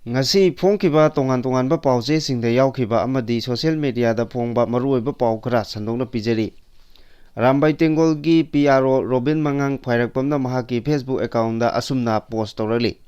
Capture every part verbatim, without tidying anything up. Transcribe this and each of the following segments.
ꯉꯁꯤ ꯐꯣꯡꯈꯤꯕ ꯇꯣꯉꯥꯟ ꯇꯣꯉꯥꯟꯕ ꯄꯥꯎꯆꯦꯁꯤꯡꯗ ꯌꯥꯎꯈꯤꯕ ꯑꯃꯗꯤ social mediaꯗ ꯐꯣꯡꯕ ꯃꯔꯨꯑꯣꯏꯕ ꯄꯥꯎ ꯈꯔ ꯁꯟꯗꯣꯛꯅ ꯄꯤꯖꯔꯤ꯫ ꯑꯔꯥꯝꯕꯥꯏ ꯇꯦꯡꯒꯣꯜꯒꯤ P R O ꯔꯣꯕꯤꯟ ꯃꯉꯥꯡ ꯈ꯭ꯋꯥꯏꯔꯥꯛꯄꯝꯅ ꯃꯍꯥꯛꯀꯤ Facebook accountꯗ ꯑꯁꯨꯝꯅ post ꯇꯧꯔꯛꯂꯤ꯫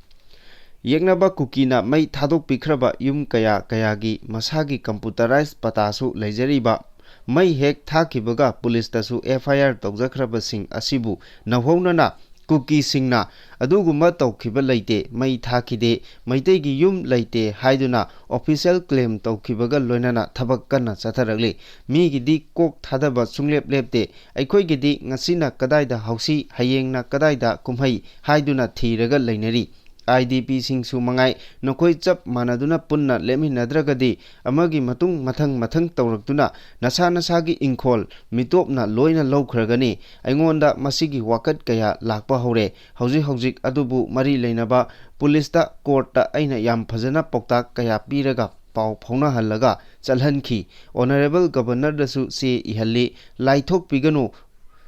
ꯌꯦꯛꯅꯕ ꯀꯨꯀꯤꯅ ꯃꯩ ꯊꯥꯗꯣꯛꯄꯤꯈ꯭ꯔꯕ ꯌꯨꯝ ꯀꯌꯥ ꯀꯌꯥꯒꯤ ꯃꯁꯥꯒꯤ computerized ꯄꯇꯥꯁꯨ ꯂꯩꯖꯔꯤꯕ ꯃꯩ ꯍꯦꯛ ꯊꯥꯈꯤꯕꯒ ꯄꯨꯂꯤꯁꯇꯁꯨ F I R ꯇꯧꯖꯈ꯭ꯔꯕꯁꯤꯡ ꯑꯁꯤꯕꯨ ꯅꯧꯍꯧꯅꯅ ꯀꯨꯀꯤꯁꯤꯡꯅ ꯑꯗꯨꯒꯨꯝꯕ ꯇꯧꯈꯤꯕ ꯂꯩꯇꯦ, ꯃꯩ ꯊꯥꯈꯤꯗꯦ, ꯃꯩꯇꯩꯒꯤ ꯌꯨꯝ ꯂꯩꯇꯦ ꯍꯥꯏꯗꯨꯅ official claim ꯇꯧꯈꯤꯕꯒ ꯂꯣꯏꯅꯅ ꯊꯕꯛ ꯀꯟꯅ ꯆꯠꯊꯔꯛꯂꯤ꯫ ꯃꯤꯒꯤꯗꯤ ꯀꯣꯛ ꯊꯥꯗꯕ ꯁꯨꯡꯂꯦꯞ ꯂꯦꯞꯇꯦ꯫ ꯑꯩꯈꯣꯏꯒꯤꯗꯤ ꯉꯁꯤꯅ ꯀꯗꯥꯏꯗ ꯍꯧꯁꯤ, ꯍꯌꯦꯡꯅ ꯀꯗꯥꯏꯗ ꯀꯨꯝꯍꯩ ꯍꯥꯏꯗꯨꯅ ꯊꯤꯔꯒ ꯂꯩꯅꯔꯤ꯫ I D Pꯁꯤꯡꯁꯨ ꯃꯉꯥꯏ, ꯅꯈꯣꯏ ꯆꯞ ꯃꯥꯟꯅꯗꯨꯅ ꯄꯨꯟꯅ ꯂꯦꯞꯃꯤꯟꯅꯗ꯭ꯔꯒꯗꯤ ꯑꯃꯒꯤ ꯃꯇꯨꯡ ꯃꯊꯪ ꯃꯊꯪ ꯇꯧꯔꯛꯇꯨꯅ ꯅꯁꯥ ꯅꯁꯥꯒꯤ ꯏꯪꯈꯣꯜ ꯃꯤꯇꯣꯞꯅ ꯂꯣꯏꯅ ꯂꯧꯈ꯭ꯔꯒꯅꯤ꯫ ꯑꯩꯉꯣꯟꯗ ꯃꯁꯤꯒꯤ ꯋꯥꯀꯠ ꯀꯌꯥ ꯂꯥꯛꯄ ꯍꯧꯔꯦ꯫ ꯍꯧꯖꯤꯛ ꯍꯧꯖꯤꯛ ꯑꯗꯨꯕꯨ ꯃꯔꯤ ꯂꯩꯅꯕ ꯄꯨꯂꯤꯁꯇ, ꯀꯣꯔꯠꯇ ꯑꯩꯅ ꯌꯥꯝ ꯐꯖꯅ ꯄꯥꯎꯇꯥꯛ ꯀꯌꯥ ꯄꯤꯔꯒ ꯄꯥꯎ ꯐꯥꯎꯅꯍꯜꯂꯒ ꯆꯠꯍꯟꯈꯤ꯫ Honourable Governorꯗꯁꯨ ꯆꯦ ꯏꯍꯜꯂꯤ꯫ ꯂꯥꯏꯊꯣꯛꯄꯤꯒꯅꯨ,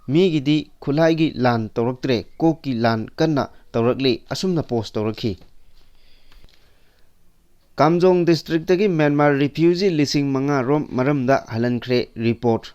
ꯃꯤꯒꯤꯗꯤ ꯈꯨꯠꯂꯥꯏꯒꯤ ꯂꯥꯟ ꯇꯧꯔꯛꯇ꯭ꯔꯦ, ꯀꯣꯛꯀꯤ ꯂꯥꯟ ꯀꯟꯅ ꯇꯧꯔꯛꯂꯤ, ꯑꯁꯨꯝꯅ post ꯇꯧꯔꯛꯈꯤ꯫ ꯀꯥꯝꯖꯣꯡ districtꯇꯒꯤ ꯃ꯭ꯌꯥꯟꯃꯥꯔ refugee ꯂꯤꯁꯤꯡ ꯃꯉꯥ ꯔꯣꯝ ꯃꯔꯝꯗ ꯍꯜꯍꯟꯈ꯭ꯔꯦ꯫ Report꯫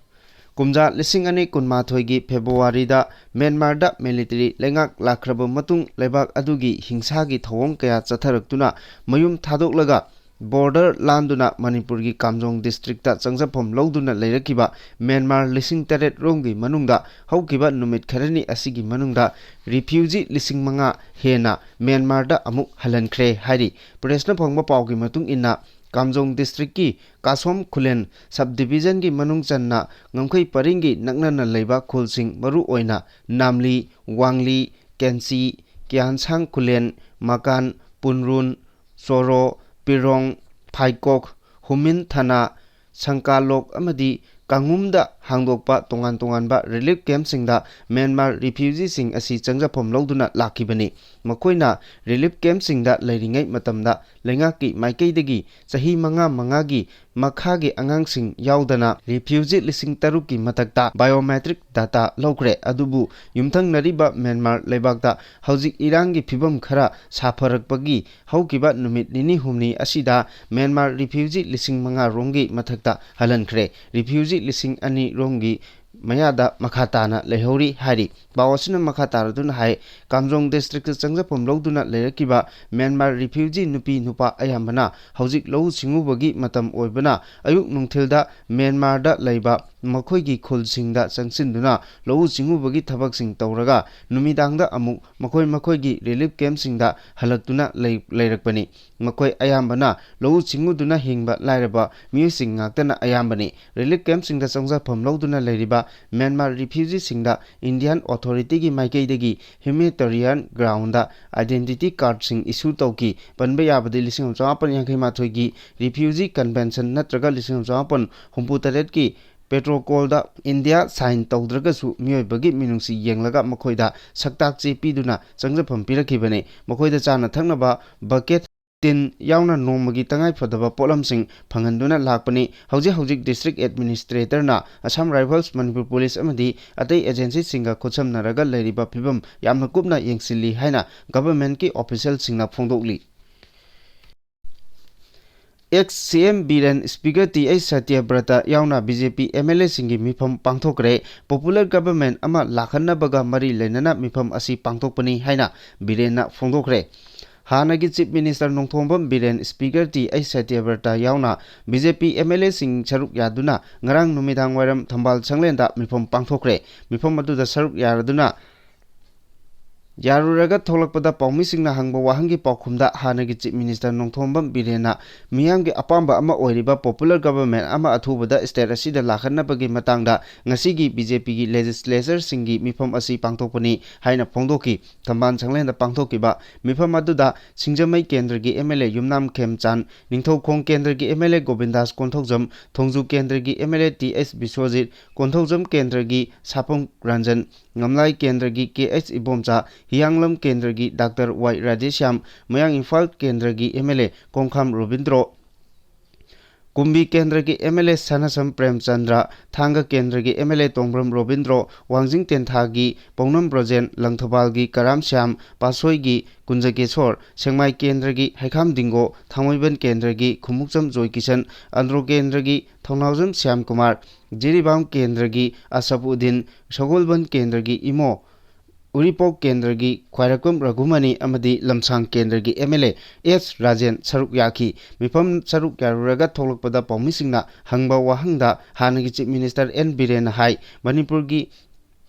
ꯀꯨꯝꯖꯥ ꯂꯤꯁꯤꯡ ꯑꯅꯤ ꯀꯨꯟꯃꯥꯊꯣꯏꯒꯤ Februaryꯗ ꯃ꯭ꯌꯥꯟꯃꯥꯔꯗ military ꯂꯩꯉꯥꯛ ꯂꯥꯛꯈ꯭ꯔꯕ ꯃꯇꯨꯡ ꯂꯩꯕꯥꯛ ꯑꯗꯨꯒꯤ ꯍꯤꯡꯁꯥꯒꯤ ꯊꯧꯑꯣꯡ ꯀꯌꯥ ꯆꯠꯊꯔꯛꯇꯨꯅ ꯃꯌꯨꯝ ꯊꯥꯗꯣꯛꯂꯒ border ꯂꯥꯟꯗꯨꯅ ꯃꯅꯤꯄꯨꯔꯒꯤ ꯀꯥꯝꯖꯣꯡ districtꯇ ꯆꯪꯖꯐꯝ ꯂꯧꯗꯨꯅ ꯂꯩꯔꯛꯈꯤꯕ ꯃ꯭ꯌꯥꯟꯃꯥꯔ ꯂꯤꯁꯤꯡ ꯇꯔꯦꯠ ꯔꯣꯝꯒꯤ ꯃꯅꯨꯡꯗ ꯍꯧꯈꯤꯕ ꯅꯨꯃꯤꯠ ꯈꯔꯅꯤ ꯑꯁꯤꯒꯤ ꯃꯅꯨꯡꯗ refugee ꯂꯤꯁꯤꯡ ꯃꯉꯥ ꯍꯦꯟꯅ ꯃ꯭ꯌꯥꯟꯃꯥꯔꯗ ꯑꯃꯨꯛ ꯍꯜꯍꯟꯈ꯭ꯔꯦ ꯍꯥꯏꯔꯤ꯫ Pressꯅ ꯐꯪꯕ ꯄꯥꯎꯒꯤ ꯃꯇꯨꯡ ꯏꯟꯅ, ꯀꯥꯝꯖꯣꯡ districtꯀꯤ ꯀꯥꯁꯣꯝ ꯈꯨꯂꯦꯟ subdivisionꯒꯤ ꯃꯅꯨꯡ ꯆꯟꯅ ꯉꯝꯈꯩ ꯄꯔꯤꯡꯒꯤ ꯅꯛꯅꯅ ꯂꯩꯕ ꯈꯨꯜꯁꯤꯡ, ꯃꯔꯨꯑꯣꯏꯅ ꯅꯥꯝꯂꯤ, ꯋꯥꯡꯂꯤ, ꯀꯦꯟꯆꯤ, ꯀꯤꯌꯥꯟꯁꯥꯡ ꯈꯨꯂꯦꯟ, ꯃꯀꯥꯟ, ꯄꯨꯟꯔꯨꯟ, ꯆꯣꯔꯣ, ꯄꯤꯔꯣꯡ, ꯐꯥꯏꯀꯣꯛ, ꯍꯨꯃꯤꯟ ꯊꯅꯥ, ꯁꯪꯀꯥꯂꯣꯛ ꯑꯃꯗꯤ ꯀꯥꯡꯉꯨꯝꯗ ꯍꯥꯡꯗꯣꯛꯄ ꯇꯣꯉꯥꯟ ꯇꯣꯉꯥꯟꯕ ꯔꯤꯂꯤꯐ ꯀꯦꯝꯞꯁꯤꯡꯗ ꯃ꯭ꯌꯥꯟꯃꯥꯔ ꯔꯤꯐ꯭ꯌꯨꯖꯤꯁꯤꯡ ꯑꯁꯤ ꯆꯪꯖꯐꯝ ꯂꯧꯗꯨꯅ ꯂꯥꯛꯈꯤꯕꯅꯤ꯫ ꯃꯈꯣꯏꯅ ꯔꯤꯂꯤꯐ ꯀꯦꯝꯞꯁꯤꯡꯗ ꯂꯩꯔꯤꯉꯩ ꯃꯇꯝꯗ ꯂꯩꯉꯥꯛꯀꯤ ꯃꯥꯏꯀꯩꯗꯒꯤ ꯆꯍꯤ ꯃꯉꯥ ꯃꯉꯥꯒꯤ ꯃꯈꯥꯒꯤ ꯑꯉꯥꯡꯁꯤꯡ ꯌꯥꯎꯗꯅ ꯔꯤꯐ꯭ꯌꯨꯖꯤ ꯂꯤꯁꯤꯡ ꯇꯔꯨꯛꯀꯤ ꯃꯊꯛꯇ ꯕꯥꯏꯑꯣꯃꯦꯇ꯭ꯔꯤꯛ ꯗꯥꯇꯥ ꯂꯧꯈ꯭ꯔꯦ꯫ ꯑꯗꯨꯕꯨ ꯌꯨꯝꯊꯪꯅꯔꯤꯕ ꯃ꯭ꯌꯥꯟꯃꯥꯔ ꯂꯩꯕꯥꯛꯇ ꯍꯧꯖꯤꯛ ꯏꯔꯥꯡꯒꯤ ꯐꯤꯕꯝ ꯈꯔ ꯁꯥꯐꯔꯛꯄꯒꯤ ꯍꯧꯈꯤꯕ ꯅꯨꯃꯤꯠ ꯅꯤꯅꯤ ꯍꯨꯝꯅꯤ ꯑꯁꯤꯗ ꯃ꯭ꯌꯥꯟꯃꯥꯔ ꯔꯤꯐ꯭ꯌꯨꯖꯤ ꯂꯤꯁꯤꯡ ꯃꯉꯥ ꯔꯣꯝꯒꯤ ꯃꯊꯛꯇ ꯍꯜꯍꯟꯈ꯭ꯔꯦ꯫ ꯔꯤꯐ꯭ꯌꯨꯖꯤ ꯂꯤꯁꯤꯡ ꯑꯅꯤ ꯔꯣꯝꯒꯤ ꯃꯌꯥꯗ ꯃꯈꯥ ꯇꯥꯅ ꯂꯩꯍꯧꯔꯤ ꯍꯥꯏꯔꯤ꯫ ꯄꯥꯎ ꯑꯁꯤꯅ ꯃꯈꯥ ꯇꯥꯔꯗꯨꯅ ꯍꯥꯏ, ꯀꯥꯝꯖꯣꯡ ꯗꯤꯁꯇ꯭ꯔꯤꯛꯇ ꯆꯪꯖꯐꯝ ꯂꯧꯗꯨꯅ ꯂꯩꯔꯛꯈꯤꯕ ꯃ꯭ꯌꯥꯟꯃꯥꯔ ꯔꯤꯐ꯭ꯌꯨꯖꯤ ꯅꯨꯄꯤ ꯅꯨꯄꯥ ꯑꯌꯥꯝꯕꯅ ꯍꯧꯖꯤꯛ ꯂꯧꯎ ꯁꯤꯡꯎꯕꯒꯤ ꯃꯇꯝ ꯑꯣꯏꯕꯅ ꯑꯌꯨꯛ ꯅꯨꯡꯊꯤꯜꯗ ꯃ꯭ꯌꯥꯟꯃꯥꯔꯗ ꯂꯩꯕ ꯃꯈꯣꯏꯒꯤ ꯈꯨꯜꯁꯤꯡꯗ ꯆꯪꯁꯤꯟꯗꯨꯅ ꯂꯧꯎ ꯁꯤꯡꯎꯕꯒꯤ ꯊꯕꯛꯁꯤꯡ ꯇꯧꯔꯒ ꯅꯨꯃꯤꯗꯥꯡꯗ ꯑꯃꯨꯛ ꯃꯈꯣꯏ ꯃꯈꯣꯏꯒꯤ ꯔꯤꯂꯤꯐ ꯀꯦꯝꯞꯁꯤꯡꯗ ꯍꯜꯂꯛꯇꯨꯅ ꯂꯩ-, ꯂꯩꯔꯛꯄꯅꯤ꯫ ꯃꯈꯣꯏ ꯑꯌꯥꯝꯕꯅ ꯂꯧꯎ ꯁꯤꯡꯎꯗꯨꯅ ꯍꯤꯡꯕ ꯂꯥꯏꯔꯕ ꯃꯤꯑꯣꯏꯁꯤꯡ ꯉꯥꯛꯇꯅ ꯑꯌꯥꯝꯕꯅꯤ꯫ ꯔꯤꯂꯤꯐ ꯀꯦꯝꯞꯁꯤꯡꯗ ꯆꯪꯖꯐꯝ ꯂꯧꯗꯨꯅ ꯂꯩꯔꯤꯕ ꯃ꯭ꯌꯥꯟꯃꯥꯔ ꯔꯤꯐ꯭ꯌꯨꯖꯤꯁꯤꯡꯗ ꯏꯟꯗꯤꯌꯥꯟ ꯑꯣꯊꯣꯔꯤꯇꯤꯒꯤ ꯃꯥꯏꯀꯩꯗꯒꯤ ꯍ꯭ꯌꯨꯃꯦꯅꯤꯇꯔꯤꯌꯥꯟ ꯒ꯭ꯔꯥꯎꯟꯗ ꯑꯥꯏꯗꯦꯟꯇꯤꯇꯤ ꯀꯥꯔꯗꯁꯤꯡ ꯏꯁꯨ ꯇꯧꯈꯤ꯫ ꯄꯟꯕ ꯌꯥꯕꯗꯤ ꯂꯤꯁꯤꯡ ꯑꯃ ꯆꯃꯥꯄꯟ ꯌꯥꯡꯈꯩ ꯃꯥꯊꯣꯏꯒꯤ ꯔꯤꯐ꯭ꯌꯨꯖꯤ ꯀꯟꯚꯦꯟꯁꯟ ꯅꯠꯇ꯭ꯔꯒ ꯂꯤꯁꯤꯡ ꯑꯃ ꯆꯃꯥꯄꯟ ꯍꯨꯝꯐꯨ ꯇꯔꯦꯠꯀꯤ ꯄ꯭ꯔꯣꯇꯣꯀꯣꯜꯗ ꯏꯟꯗꯤꯌꯥ ꯁꯥꯏꯟ ꯇꯧꯗ꯭ꯔꯒꯁꯨ ꯃꯤꯑꯣꯏꯕꯒꯤ ꯃꯤꯅꯨꯡꯁꯤ ꯌꯦꯡꯂꯒ ꯃꯈꯣꯏꯗ ꯁꯛꯇꯥꯛ ꯆꯦ ꯄꯤꯗꯨꯅ ꯆꯪꯖꯐꯝ ꯄꯤꯔꯛꯈꯤꯕꯅꯤ꯫ ꯃꯈꯣꯏꯗ ꯆꯥꯅ ꯊꯛꯅꯕ ꯕꯀꯦꯠ, ꯇꯤꯟ ꯌꯥꯎꯅ ꯅꯣꯡꯃꯒꯤ ꯇꯉꯥꯏ ꯐꯗꯕ ꯄꯣꯠꯂꯝꯁꯤꯡ ꯐꯪꯍꯟꯗꯨꯅ ꯂꯥꯛꯄꯅꯤ꯫ ꯍꯧꯖꯤꯛ ꯍꯧꯖꯤꯛ ꯗꯤꯁꯇ꯭ꯔꯤꯛ ꯑꯦꯗꯃꯤꯅꯤꯁꯇ꯭ꯔꯦꯇꯔꯅ ꯑꯁꯥꯝ ꯔꯥꯏꯐꯜꯁ, ꯃꯅꯤꯄꯨꯔ ꯄꯨꯂꯤꯁ ꯑꯃꯗꯤ ꯑꯇꯩ ꯑꯦꯖꯦꯟꯁꯤꯁꯤꯡꯒ ꯈꯨꯠꯁꯝꯅꯔꯒ ꯂꯩꯔꯤꯕ ꯐꯤꯕꯝ ꯌꯥꯝꯅ ꯀꯨꯞꯅ ꯌꯦꯡꯁꯤꯜꯂꯤ ꯍꯥꯏꯅ ꯒꯚꯔꯟꯃꯦꯟꯠꯀꯤ ꯑꯣꯐꯤꯁꯤꯌꯦꯜꯁꯤꯡꯅ ꯐꯣꯡꯗꯣꯛꯂꯤ꯫ Ex C M Biren, speaker T H Satyabrata ꯌꯥꯎꯅ B J P M L ꯑꯦꯁꯤꯡꯒꯤ ꯃꯤꯐꯝ ꯄꯥꯡꯊꯣꯛꯈ꯭ꯔꯦ꯫ ꯄꯣꯄꯨꯂꯔ ꯒꯚꯔꯟꯃꯦꯟꯠ ꯑꯃ ꯂꯥꯛꯍꯟꯅꯕꯒ ꯃꯔꯤ ꯂꯩꯅꯅ ꯃꯤꯐꯝ ꯑꯁꯤ ꯄꯥꯡꯊꯣꯛꯄꯅꯤ ꯍꯥꯏꯅ ꯕꯤꯔꯦꯟꯅ ꯐꯣꯡꯗꯣꯛꯈ꯭ꯔꯦ꯫ ꯍꯥꯟꯅꯒꯤ chief minister Nongthombam Biren, speaker T H Satyabrata ꯌꯥꯎꯅ B J P M L ꯑꯦꯁꯤꯡ ꯁꯔꯨꯛ ꯌꯥꯗꯨꯅ ꯉꯔꯥꯡ ꯅꯨꯃꯤꯗꯥꯡ ꯋꯥꯏꯔꯝ ꯊꯝꯕꯥꯜ ꯁꯪꯂꯦꯟꯗ ꯃꯤꯐꯝ ꯄꯥꯡꯊꯣꯛꯈ꯭ꯔꯦ꯫ ꯃꯤꯐꯝ ꯑꯗꯨꯗ ꯁꯔꯨꯛ ꯌꯥꯔꯗꯨꯅ ꯌꯥꯔꯨꯔꯒ ꯊꯣꯛꯂꯛꯄꯗ ꯄꯥꯎꯃꯤꯁꯤꯡꯅ ꯍꯪꯕ ꯋꯥꯍꯪꯒꯤ ꯄꯥꯎꯈꯨꯝꯗ ꯍꯥꯟꯅꯒꯤ Chief Minister ꯅꯣꯡꯊꯣꯝꯕꯝ ꯕꯤꯔꯦꯟꯅ ꯃꯤꯌꯥꯝꯒꯤ ꯑꯄꯥꯝꯕ ꯑꯃ ꯑꯣꯏꯔꯤꯕ popular government ꯑꯃ ꯑꯊꯨꯕꯗ state ꯑꯁꯤꯗ ꯂꯥꯛꯍꯟꯅꯕꯒꯤ ꯃꯇꯥꯡꯗ ꯉꯁꯤꯒꯤ BJPꯒꯤ legislatorꯁꯤꯡꯒꯤ ꯃꯤꯐꯝ ꯑꯁꯤ ꯄꯥꯡꯊꯣꯛꯄꯅꯤ ꯍꯥꯏꯅ ꯐꯣꯡꯗꯣꯛꯈꯤ꯫ ꯊꯝꯕꯥꯜ ꯁꯪꯂꯦꯟꯗ ꯄꯥꯡꯊꯣꯛꯈꯤꯕ ꯃꯤꯐꯝ ꯑꯗꯨꯗ ꯁꯤꯡꯖꯃꯩ ꯀꯦꯟꯗ꯭ꯔꯒꯤ MLA ꯌꯨꯝꯅꯥꯝ ꯈꯦꯝꯆꯥꯟ, ꯅꯤꯡꯊꯧꯈꯣꯡ ꯀꯦꯟꯗ꯭ꯔꯒꯤ MLA ꯒꯣꯕꯤꯟꯗꯥꯁ ꯀꯣꯟꯊꯧꯖꯝ, ꯊꯣꯡꯖꯨ ꯀꯦꯟꯗ꯭ꯔꯒꯤ MLA T H Biswajit, Konthoujam ꯀꯦꯟꯗ꯭ꯔꯒꯤ ꯁꯥꯄꯝ ꯔꯟꯖꯟ, ꯉꯝꯂꯥꯏ ꯀꯦꯟꯗ꯭ꯔꯒꯤ K H ꯏꯕꯣꯝꯆꯥ, ꯍꯤꯌꯥꯡꯂꯝ ꯀꯦꯟꯗ꯭ꯔꯒꯤ Doctor Y ꯔꯥꯙꯦꯁ꯭ꯌꯥꯝ, ꯃꯌꯥꯡ ꯏꯝꯐꯥꯜ ꯀꯦꯟꯗ꯭ꯔꯒꯤ MLA ꯀꯣꯡꯈꯥꯝ ꯔꯣꯕꯤꯟꯗ꯭ꯔꯣ, ꯀꯨꯝꯕꯤ ꯀꯦꯟꯗ꯭ꯔꯒꯤ MLA ꯁꯅꯥꯁꯝ ꯄ꯭ꯔꯦꯝꯆꯟꯗ꯭ꯔ, ꯊꯥꯡꯒ ꯀꯦꯟꯗ꯭ꯔꯒꯤ MLA ꯇꯣꯡꯕ꯭ꯔꯝ ꯔꯣꯕꯤꯟꯗ꯭ꯔꯣ, ꯋꯥꯡꯖꯤꯡ ꯇꯦꯟꯊꯥꯒꯤ ꯄꯧꯅꯝ ꯕ꯭ꯔꯣꯖꯦꯟ, ꯂꯪꯊꯧꯕꯥꯜꯒꯤ ꯀꯔꯥꯝ ꯁ꯭ꯌꯥꯝ, ꯄꯥꯠꯁꯣꯏꯒꯤ ꯀꯨꯟꯖꯀꯦꯁꯣꯔ, ꯁꯦꯡꯃꯥꯏ ꯀꯦꯟꯗ꯭ꯔꯒꯤ ꯍꯩꯈꯥꯝ ꯗꯤꯡꯒꯣ, ꯊꯥꯡꯃꯩꯕꯟ ꯀꯦꯟꯗ꯭ꯔꯒꯤ ꯈꯨꯃꯨꯛꯆꯝ ꯖꯣꯏꯀꯤꯁꯟ, ꯑꯟꯗ꯭ꯔꯣ ꯀꯦꯟꯗ꯭ꯔꯒꯤ ꯊꯧꯅꯥꯎꯖꯝ ꯁ꯭ꯌꯥꯝꯀꯨꯃꯥꯔ, ꯖꯤꯔꯤꯕꯥꯝ ꯀꯦꯟꯗ꯭ꯔꯒꯤ ꯑꯁꯐꯎꯗꯤꯟ, ꯁꯒꯣꯜꯕꯟ ꯀꯦꯟꯗ꯭ꯔꯒꯤ ꯏꯃꯣ, ꯎꯔꯤꯄꯣꯛ ꯀꯦꯟꯗ꯭ꯔꯒꯤ ꯈ꯭ꯋꯥꯏꯔꯥꯛꯄꯝ ꯔꯘꯨꯃꯅꯤ ꯑꯃꯗꯤ ꯂꯝꯁꯥꯡ ꯀꯦꯟꯗ꯭ꯔꯒꯤ MLA S ꯔꯥꯖꯦꯟ ꯁꯔꯨꯛ ꯌꯥꯈꯤ꯫ ꯃꯤꯐꯝ ꯁꯔꯨꯛ ꯌꯥꯔꯨꯔꯒ ꯊꯣꯛꯂꯛꯄꯗ ꯄꯥꯎꯃꯤꯁꯤꯡꯅ ꯍꯪꯕ ꯋꯥꯍꯪꯗ ꯍꯥꯟꯅꯒꯤ Chief Minister N ꯕꯤꯔꯦꯟꯅ ꯍꯥꯏ, ꯃꯅꯤꯄꯨꯔꯒꯤ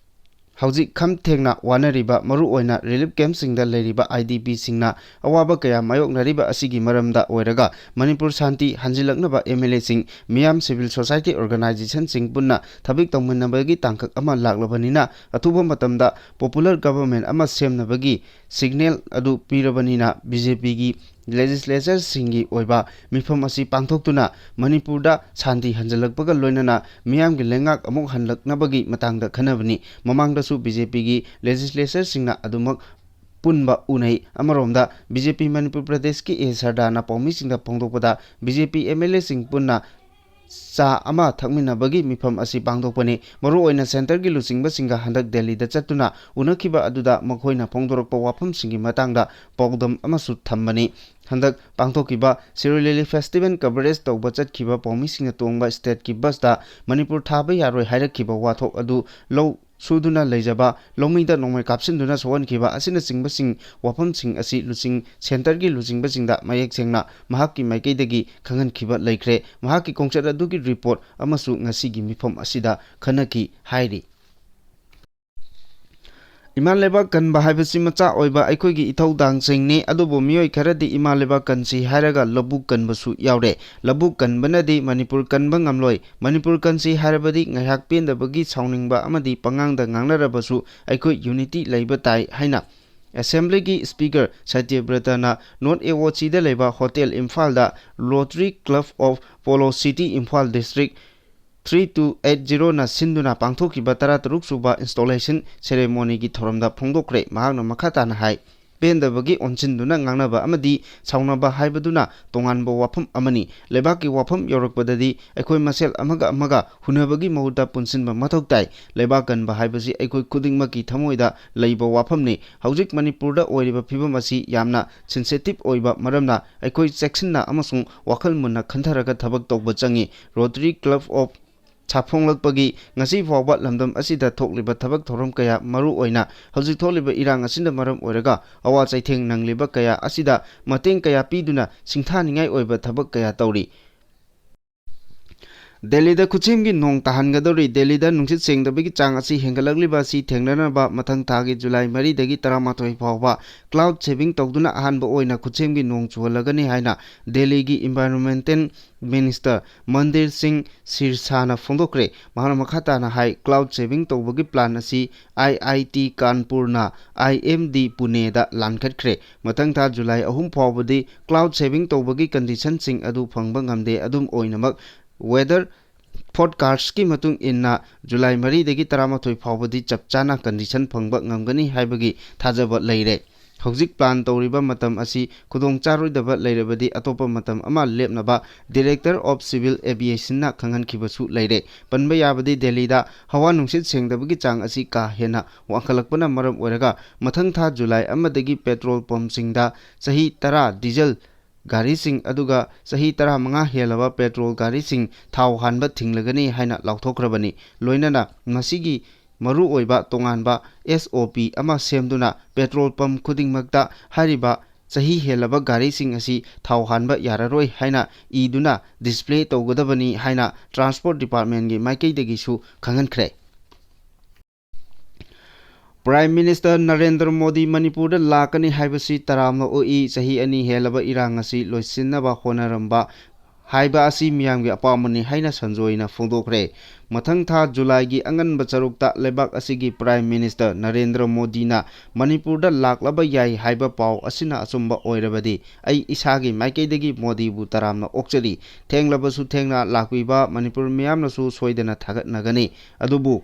ꯍꯧꯖꯤꯛ ꯈꯝ ꯊꯦꯡꯅ ꯋꯥꯅꯔꯤꯕ, ꯃꯔꯨꯑꯣꯏꯅ relief campꯁꯤꯡꯗ ꯂꯩꯔꯤꯕ IDPꯁꯤꯡꯅ ꯑꯋꯥꯕ ꯀꯌꯥ ꯃꯥꯌꯣꯛꯅꯔꯤꯕ ꯑꯁꯤꯒꯤ ꯃꯔꯝꯗ ꯑꯣꯏꯔꯒ ꯃꯅꯤꯄꯨꯔ ꯁꯥꯟꯇꯤ ꯍꯟꯖꯤꯜꯂꯛꯅꯕ MLAꯁꯤꯡ, ꯃꯤꯌꯥꯝ, civil society organizationꯁꯤꯡ ꯄꯨꯟꯅ ꯊꯕꯛ ꯇꯧꯃꯤꯟꯅꯕꯒꯤ ꯇꯥꯡꯀꯛ ꯑꯃ ꯂꯥꯛꯂꯕꯅꯤꯅ ꯑꯊꯨꯕ ꯃꯇꯝꯗ popular government ꯑꯃ ꯁꯦꯝꯅꯕꯒꯤ signal ꯑꯗꯨ ꯄꯤꯔꯕꯅꯤꯅ BJPꯒꯤ legislatorꯁꯤꯡꯒꯤ ꯑꯣꯏꯕ ꯃꯤꯐꯝ ꯑꯁꯤ ꯄꯥꯡꯊꯣꯛꯇꯨꯅ ꯃꯅꯤꯄꯨꯔꯗ ꯁꯥꯟꯇꯤ ꯍꯟꯖꯤꯜꯂꯛꯄꯒ ꯂꯣꯏꯅꯅ ꯃꯤꯌꯥꯝꯒꯤ ꯂꯩꯉꯥꯛ ꯑꯃꯨꯛ ꯍꯜꯂꯛꯅꯕꯒꯤ ꯃꯇꯥꯡꯗ ꯈꯟꯅꯕꯅꯤ꯫ ꯃꯃꯥꯡꯗꯁꯨ BJPꯒꯤ legislatorꯁꯤꯡꯅ ꯑꯗꯨꯃꯛ ꯄꯨꯟꯕ ꯎꯅꯩ꯫ ꯑꯃꯔꯣꯝꯗ BJP ꯃꯅꯤꯄꯨꯔ ꯄ꯭ꯔꯗꯦꯁꯀꯤ A ꯁꯔꯗꯥꯅ ꯄꯥꯎꯃꯤꯁꯤꯡꯗ ꯐꯣꯡꯗꯣꯛꯄꯗ, BJP MLAꯁꯤꯡ ꯄꯨꯟꯅ ꯆꯥ ꯑꯃ ꯊꯛꯃꯤꯟꯅꯕꯒꯤ ꯃꯤꯐꯝ ꯑꯁꯤ ꯄꯥꯡꯊꯣꯛꯄꯅꯤ꯫ ꯃꯔꯨꯑꯣꯏꯅ centreꯒꯤ ꯂꯨꯆꯤꯡꯕꯁꯤꯡꯒ ꯍꯟꯗꯛ ꯗꯦꯜꯂꯤꯗ ꯆꯠꯇꯨꯅ ꯎꯅꯈꯤꯕ ꯑꯗꯨꯗ ꯃꯈꯣꯏꯅ ꯐꯣꯡꯗꯣꯔꯛꯄ ꯋꯥꯐꯝꯁꯤꯡꯒꯤ ꯃꯇꯥꯡꯗ ꯄꯥꯎꯗꯝ ꯑꯃꯁꯨ ꯊꯝꯕꯅꯤ꯫ ꯍꯟꯗꯛ ꯄꯥꯡꯊꯣꯛꯈꯤꯕ ꯁꯤꯔꯣꯏ ꯂꯤꯂꯤ festival coverage ꯇꯧꯕ ꯆꯠꯈꯤꯕ ꯄꯥꯎꯃꯤꯁꯤꯡꯅ ꯇꯣꯡꯕ stateꯀꯤ busꯇ ꯃꯅꯤꯄꯨꯔ ꯊꯥꯕ ꯌꯥꯔꯣꯏ ꯍꯥꯏꯔꯛꯈꯤꯕ ꯋꯥꯊꯣꯛ ꯑꯗꯨ ꯂꯧ ꯁꯨꯗꯨꯅ ꯂꯩꯖꯕ, ꯂꯧꯃꯤꯗ ꯅꯣꯡꯃꯩ ꯀꯥꯞꯁꯤꯟꯗꯨꯅ ꯁꯣꯛꯍꯟꯈꯤꯕ ꯑꯁꯤꯅꯆꯤꯡꯕꯁꯤꯡ, ꯋꯥꯐꯝꯁꯤꯡ ꯑꯁꯤ ꯂꯨꯆꯤꯡ centreꯒꯤ ꯂꯨꯆꯤꯡꯕꯁꯤꯡꯗ ꯃꯌꯦꯛ ꯁꯦꯡꯅ ꯃꯍꯥꯛꯀꯤ ꯃꯥꯏꯀꯩꯗꯒꯤ ꯈꯪꯍꯟꯈꯤꯕ ꯂꯩꯈ꯭ꯔꯦ꯫ ꯃꯍꯥꯛꯀꯤ ꯈꯣꯡꯆꯠ ꯑꯗꯨꯒꯤ report ꯑꯃꯁꯨ ꯉꯁꯤꯒꯤ ꯃꯤꯐꯝ ꯑꯁꯤꯗ ꯈꯟꯅꯈꯤ ꯍꯥꯏꯔꯤ꯫ ꯏꯃꯥ ꯂꯩꯕꯥꯛ ꯀꯟꯕ ꯍꯥꯏꯕꯁꯤ ꯃꯆꯥ ꯑꯣꯏꯕ ꯑꯩꯈꯣꯏꯒꯤ ꯏꯊꯧꯗꯥꯡꯁꯤꯡꯅꯤ꯫ ꯑꯗꯨꯕꯨ ꯃꯤꯑꯣꯏ ꯈꯔꯗꯤ ꯏꯃꯥ ꯂꯩꯕꯥꯛ ꯀꯟꯁꯤ ꯍꯥꯏꯔꯒ ꯂꯧꯕꯨꯛ ꯀꯟꯕꯁꯨ ꯌꯥꯎꯔꯦ꯫ ꯂꯧꯕꯨꯛ ꯀꯟꯕꯅꯗꯤ ꯃꯅꯤꯄꯨꯔ ꯀꯟꯕ ꯉꯝꯂꯣꯏ꯫ ꯃꯅꯤꯄꯨꯔ ꯀꯟꯁꯤ ꯍꯥꯏꯔꯕꯗꯤ ꯉꯥꯏꯍꯥꯛ ꯄꯦꯟꯗꯕꯒꯤ ꯁꯥꯎꯅꯤꯡꯕ ꯑꯃꯗꯤ ꯄꯉꯥꯡꯗ ꯉꯥꯡꯅꯔꯕꯁꯨ ꯑꯩꯈꯣꯏ unity ꯂꯩꯕ ꯇꯥꯏ ꯍꯥꯏꯅ Assembly ꯒꯤ Speaker ꯁꯇ꯭ꯌꯕ꯭ꯔꯇꯅ North A O C ꯗ ꯂꯩꯕ Hotel ꯏꯝꯐꯥꯜꯗ Rotary Club of Polo City Imphal District three two eight zero ꯅ ꯁꯤꯟꯗꯨꯅ ꯄꯥꯡꯊꯣꯛꯈꯤꯕ ꯇꯔꯥꯇꯔꯨꯛ ꯁꯨꯕ installation ceremony ꯒꯤ ꯊꯧꯔꯝꯗ ꯐꯣꯡꯗꯣꯛꯈ꯭ꯔꯦ꯫ ꯃꯍꯥꯛꯅ ꯃꯈꯥ ꯇꯥꯅ ꯍꯥꯏ, ꯄꯦꯟꯗꯕꯒꯤ ꯑꯣꯟꯁꯤꯟꯗꯨꯅ ꯉꯥꯡꯅꯕ ꯑꯃꯗꯤ ꯁꯥꯎꯅꯕ ꯍꯥꯏꯕꯗꯨꯅ ꯇꯣꯉꯥꯟꯕ ꯋꯥꯐꯝ ꯑꯃꯅꯤ꯫ ꯂꯩꯕꯥꯛꯀꯤ ꯋꯥꯐꯝ ꯌꯧꯔꯛꯄꯗꯗꯤ ꯑꯩꯈꯣꯏ ꯃꯁꯦꯜ ꯑꯃꯒ ꯑꯃꯒ ꯍꯨꯟꯅꯕꯒꯤ ꯃꯍꯨꯠꯇ ꯄꯨꯟꯁꯤꯟꯕ ꯃꯊꯧ ꯇꯥꯏ꯫ ꯂꯩꯕꯥꯛ ꯀꯟꯕ ꯍꯥꯏꯕꯁꯤ ꯑꯩꯈꯣꯏ ꯈꯨꯗꯤꯡꯃꯛꯀꯤ ꯊꯃꯣꯏꯗ ꯂꯩꯕ ꯋꯥꯐꯝꯅꯤ꯫ ꯍꯧꯖꯤꯛ ꯃꯅꯤꯄꯨꯔꯗ ꯑꯣꯏꯔꯤꯕ ꯐꯤꯕꯝ ꯑꯁꯤ ꯌꯥꯝꯅ sensitive ꯑꯣꯏꯕ ꯃꯔꯝꯅ ꯑꯩꯈꯣꯏ ꯆꯦꯛꯁꯤꯟꯅ ꯑꯃꯁꯨꯡ ꯋꯥꯈꯜ ꯃꯨꯟꯅ ꯈꯟꯊꯔꯒ ꯊꯕꯛ ꯇꯧꯕ ꯆꯪꯏ꯫ Rotary Club of ꯁꯥꯐꯣꯡꯂꯛꯄꯒꯤ ꯉꯁꯤ ꯐꯥꯎꯕ ꯂꯝꯗꯝ ꯑꯁꯤꯗ ꯊꯣꯛꯂꯤꯕ ꯊꯕꯛ ꯊꯧꯔꯝ ꯀꯌꯥ, ꯃꯔꯨ ꯑꯣꯏꯅ ꯍꯧꯖꯤꯛ ꯊꯣꯛꯂꯤꯕ ꯏꯔꯥꯡ ꯑꯁꯤꯅ ꯃꯔꯝ ꯑꯣꯏꯔꯒ ꯑꯋꯥ ꯆꯩꯊꯦꯡ ꯅꯪꯂꯤꯕ ꯀꯌꯥ ꯑꯁꯤꯗ ꯃꯇꯦꯡ ꯀꯌꯥ ꯄꯤꯗꯨꯅ ꯁꯤꯡꯊꯥꯅꯤꯡꯉꯥꯏ ꯑꯣꯏꯕ ꯊꯕꯛ ꯀꯌꯥ ꯇꯧꯔꯤ꯫ ꯗꯦꯜꯂꯤꯗ ꯈꯨꯠꯁꯦꯝꯒꯤ ꯅꯣꯡ ꯇꯥꯍꯟꯒꯗꯧꯔꯤ꯫ ꯗꯦꯜꯂꯤꯗ ꯅꯨꯡꯁꯤꯠ ꯁꯦꯡꯗꯕꯒꯤ ꯆꯥꯡ ꯑꯁꯤ ꯍꯦꯟꯒꯠꯂꯛꯂꯤꯕ ꯑꯁꯤ ꯊꯦꯡꯅꯅꯕ ꯃꯊꯪ ꯊꯥꯒꯤ ꯖꯨꯂꯥꯏ ꯃꯔꯤꯗꯒꯤ ꯇꯔꯥꯃꯥꯊꯣꯏ ꯐꯥꯎꯕ cloud saving ꯇꯧꯗꯨꯅ ꯑꯍꯥꯟꯕ ꯑꯣꯏꯅ ꯈꯨꯠꯁꯦꯝꯒꯤ ꯅꯣꯡ ꯆꯨꯍꯜꯂꯒꯅꯤ ꯍꯥꯏꯅ ꯗꯦꯜꯂꯤꯒꯤ Environmental Minister ꯃꯟꯗꯤꯔ ꯁꯤꯡ ꯁꯤꯔꯁꯥꯅ ꯐꯣꯡꯗꯣꯛꯈ꯭ꯔꯦ꯫ ꯃꯍꯥꯛꯅ ꯃꯈꯥ ꯇꯥꯅ ꯍꯥꯏ, cloud saving ꯇꯧꯕꯒꯤ plan ꯑꯁꯤ I I T ꯀꯥꯟꯄꯨꯔꯅ I M D ꯄꯨꯅꯦꯗ ꯂꯥꯟꯈꯠꯈ꯭ꯔꯦ꯫ ꯃꯊꯪ ꯊꯥ ꯖꯨꯂꯥꯏ ꯑꯍꯨꯝ ꯐꯥꯎꯕꯗꯤ cloud saving ꯇꯧꯕꯒꯤ condition ꯁꯤꯡ ꯑꯗꯨ ꯐꯪꯕ ꯉꯝꯗꯦ꯫ ꯑꯗꯨꯝ ꯑꯣꯏꯅꯃꯛ, weather forecast ꯀꯤ ꯃꯇꯨꯡ ꯏꯟꯅ ꯖꯨꯂꯥꯏ ꯃꯔꯤꯗꯒꯤ ꯇꯔꯥꯃꯥꯊꯣꯏ ꯐꯥꯎꯕꯗꯤ ꯆꯞ ꯆꯥꯅ condition ꯐꯪꯕ ꯉꯝꯒꯅꯤ ꯍꯥꯏꯕꯒꯤ ꯊꯥꯖꯕ ꯂꯩꯔꯦ꯫ ꯍꯧꯖꯤꯛ plan ꯇꯧꯔꯤꯕ ꯃꯇꯝ ꯑꯁꯤ ꯈꯨꯗꯣꯡꯆꯥꯔꯣꯏꯗꯕ ꯂꯩꯔꯕꯗꯤ ꯑꯇꯣꯞꯄ ꯃꯇꯝ ꯑꯃ ꯂꯦꯞꯅꯕ Director of Civil Aviation ꯅ ꯈꯪꯍꯟꯈꯤꯕꯁꯨ ꯂꯩꯔꯦ꯫ ꯄꯟꯕ ꯌꯥꯕꯗꯤ ꯗꯦꯜꯂꯤꯗ ꯍꯋꯥ ꯅꯨꯡꯁꯤꯠ ꯁꯦꯡꯗꯕꯒꯤ ꯆꯥꯡ ꯑꯁꯤ ꯀꯥ ꯍꯦꯟꯅ ꯋꯥꯡꯈꯠꯂꯛꯄꯅ ꯃꯔꯝ ꯑꯣꯏꯔꯒ ꯃꯊꯪ ꯊꯥ ꯖꯨꯂꯥꯏ ꯑꯃꯗꯒꯤ petrol pump ꯁꯤꯡꯗ ꯆꯍꯤ ꯇꯔꯥ diesel ꯒꯥꯔꯤꯁꯤꯡ ꯑꯗꯨꯒ ꯆꯍꯤ ꯇꯔꯥꯃꯉꯥ ꯍꯦꯜꯂꯕ petrol ꯒꯥꯔꯤꯁꯤꯡ ꯊꯥꯎ ꯍꯥꯟꯕ ꯊꯤꯡꯂꯒꯅꯤ ꯍꯥꯏꯅ ꯂꯥꯎꯊꯣꯛꯈ꯭ꯔꯕꯅꯤ꯫ ꯂꯣꯏꯅꯅ ꯃꯁꯤꯒꯤ ꯃꯔꯨꯑꯣꯏꯕ ꯇꯣꯉꯥꯟꯕ S O P ꯑꯃ ꯁꯦꯝꯗꯨꯅ petrol pump ꯈꯨꯗꯤꯡꯃꯛꯇ ꯍꯥꯏꯔꯤꯕ ꯆꯍꯤ ꯍꯦꯜꯂꯕ ꯒꯥꯔꯤꯁꯤꯡ ꯑꯁꯤ ꯊꯥꯎ ꯍꯥꯟꯕ ꯌꯥꯔꯔꯣꯏ ꯍꯥꯏꯅ ꯏꯗꯨꯅ display ꯇꯧꯒꯗꯕꯅꯤ ꯍꯥꯏꯅ Transport Department ꯀꯤ ꯃꯥꯏꯀꯩꯗꯒꯤꯁꯨ ꯈꯪꯍꯟꯈ꯭ꯔꯦ꯫ Prime Minister ꯅꯔꯦꯟꯗ꯭ꯔ ꯃꯣꯗꯤ ꯃꯅꯤꯄꯨꯔꯗ ꯂꯥꯛꯀꯅꯤ ꯍꯥꯏꯕꯁꯤ ꯇꯔꯥꯝꯅ ꯑꯣꯛꯏ꯫ ꯆꯍꯤ ꯑꯅꯤ ꯍꯦꯜꯂꯕ ꯏꯔꯥꯡ ꯑꯁꯤ ꯂꯣꯏꯁꯤꯟꯅꯕ ꯍꯣꯠꯅꯔꯝꯕ ꯍꯥꯏꯕ ꯑꯁꯤ ꯃꯤꯌꯥꯝꯒꯤ ꯑꯄꯥꯝꯕꯅꯤ ꯍꯥꯏꯅ ꯁꯟꯖꯣꯏꯅ ꯐꯣꯡꯗꯣꯛꯈ꯭ꯔꯦ꯫ ꯃꯊꯪ ꯊꯥ ꯖꯨꯂꯥꯏꯒꯤ ꯑꯉꯟꯕ ꯁꯔꯨꯛꯇ ꯂꯩꯕꯥꯛ ꯑꯁꯤꯒꯤ Prime Minister ꯅꯔꯦꯟꯗ꯭ꯔ ꯃꯣꯗꯤꯅ ꯃꯅꯤꯄꯨꯔꯗ ꯂꯥꯛꯂꯕ ꯌꯥꯏ ꯍꯥꯏꯕ ꯄꯥꯎ ꯑꯁꯤꯅ ꯑꯆꯨꯝꯕ ꯑꯣꯏꯔꯕꯗꯤ, ꯑꯩ ꯏꯁꯥꯒꯤ ꯃꯥꯏꯀꯩꯗꯒꯤ ꯃꯣꯗꯤꯕꯨ ꯇꯔꯥꯝꯅ ꯑꯣꯛꯆꯔꯤ꯫ ꯊꯦꯡꯂꯕꯁꯨ ꯊꯦꯡꯅ ꯂꯥꯛꯄꯤꯕ ꯃꯅꯤꯄꯨꯔ ꯃꯤꯌꯥꯝꯅꯁꯨ ꯁꯣꯏꯗꯅ ꯊꯥꯒꯠꯅꯒꯅꯤ꯫ ꯑꯗꯨꯕꯨ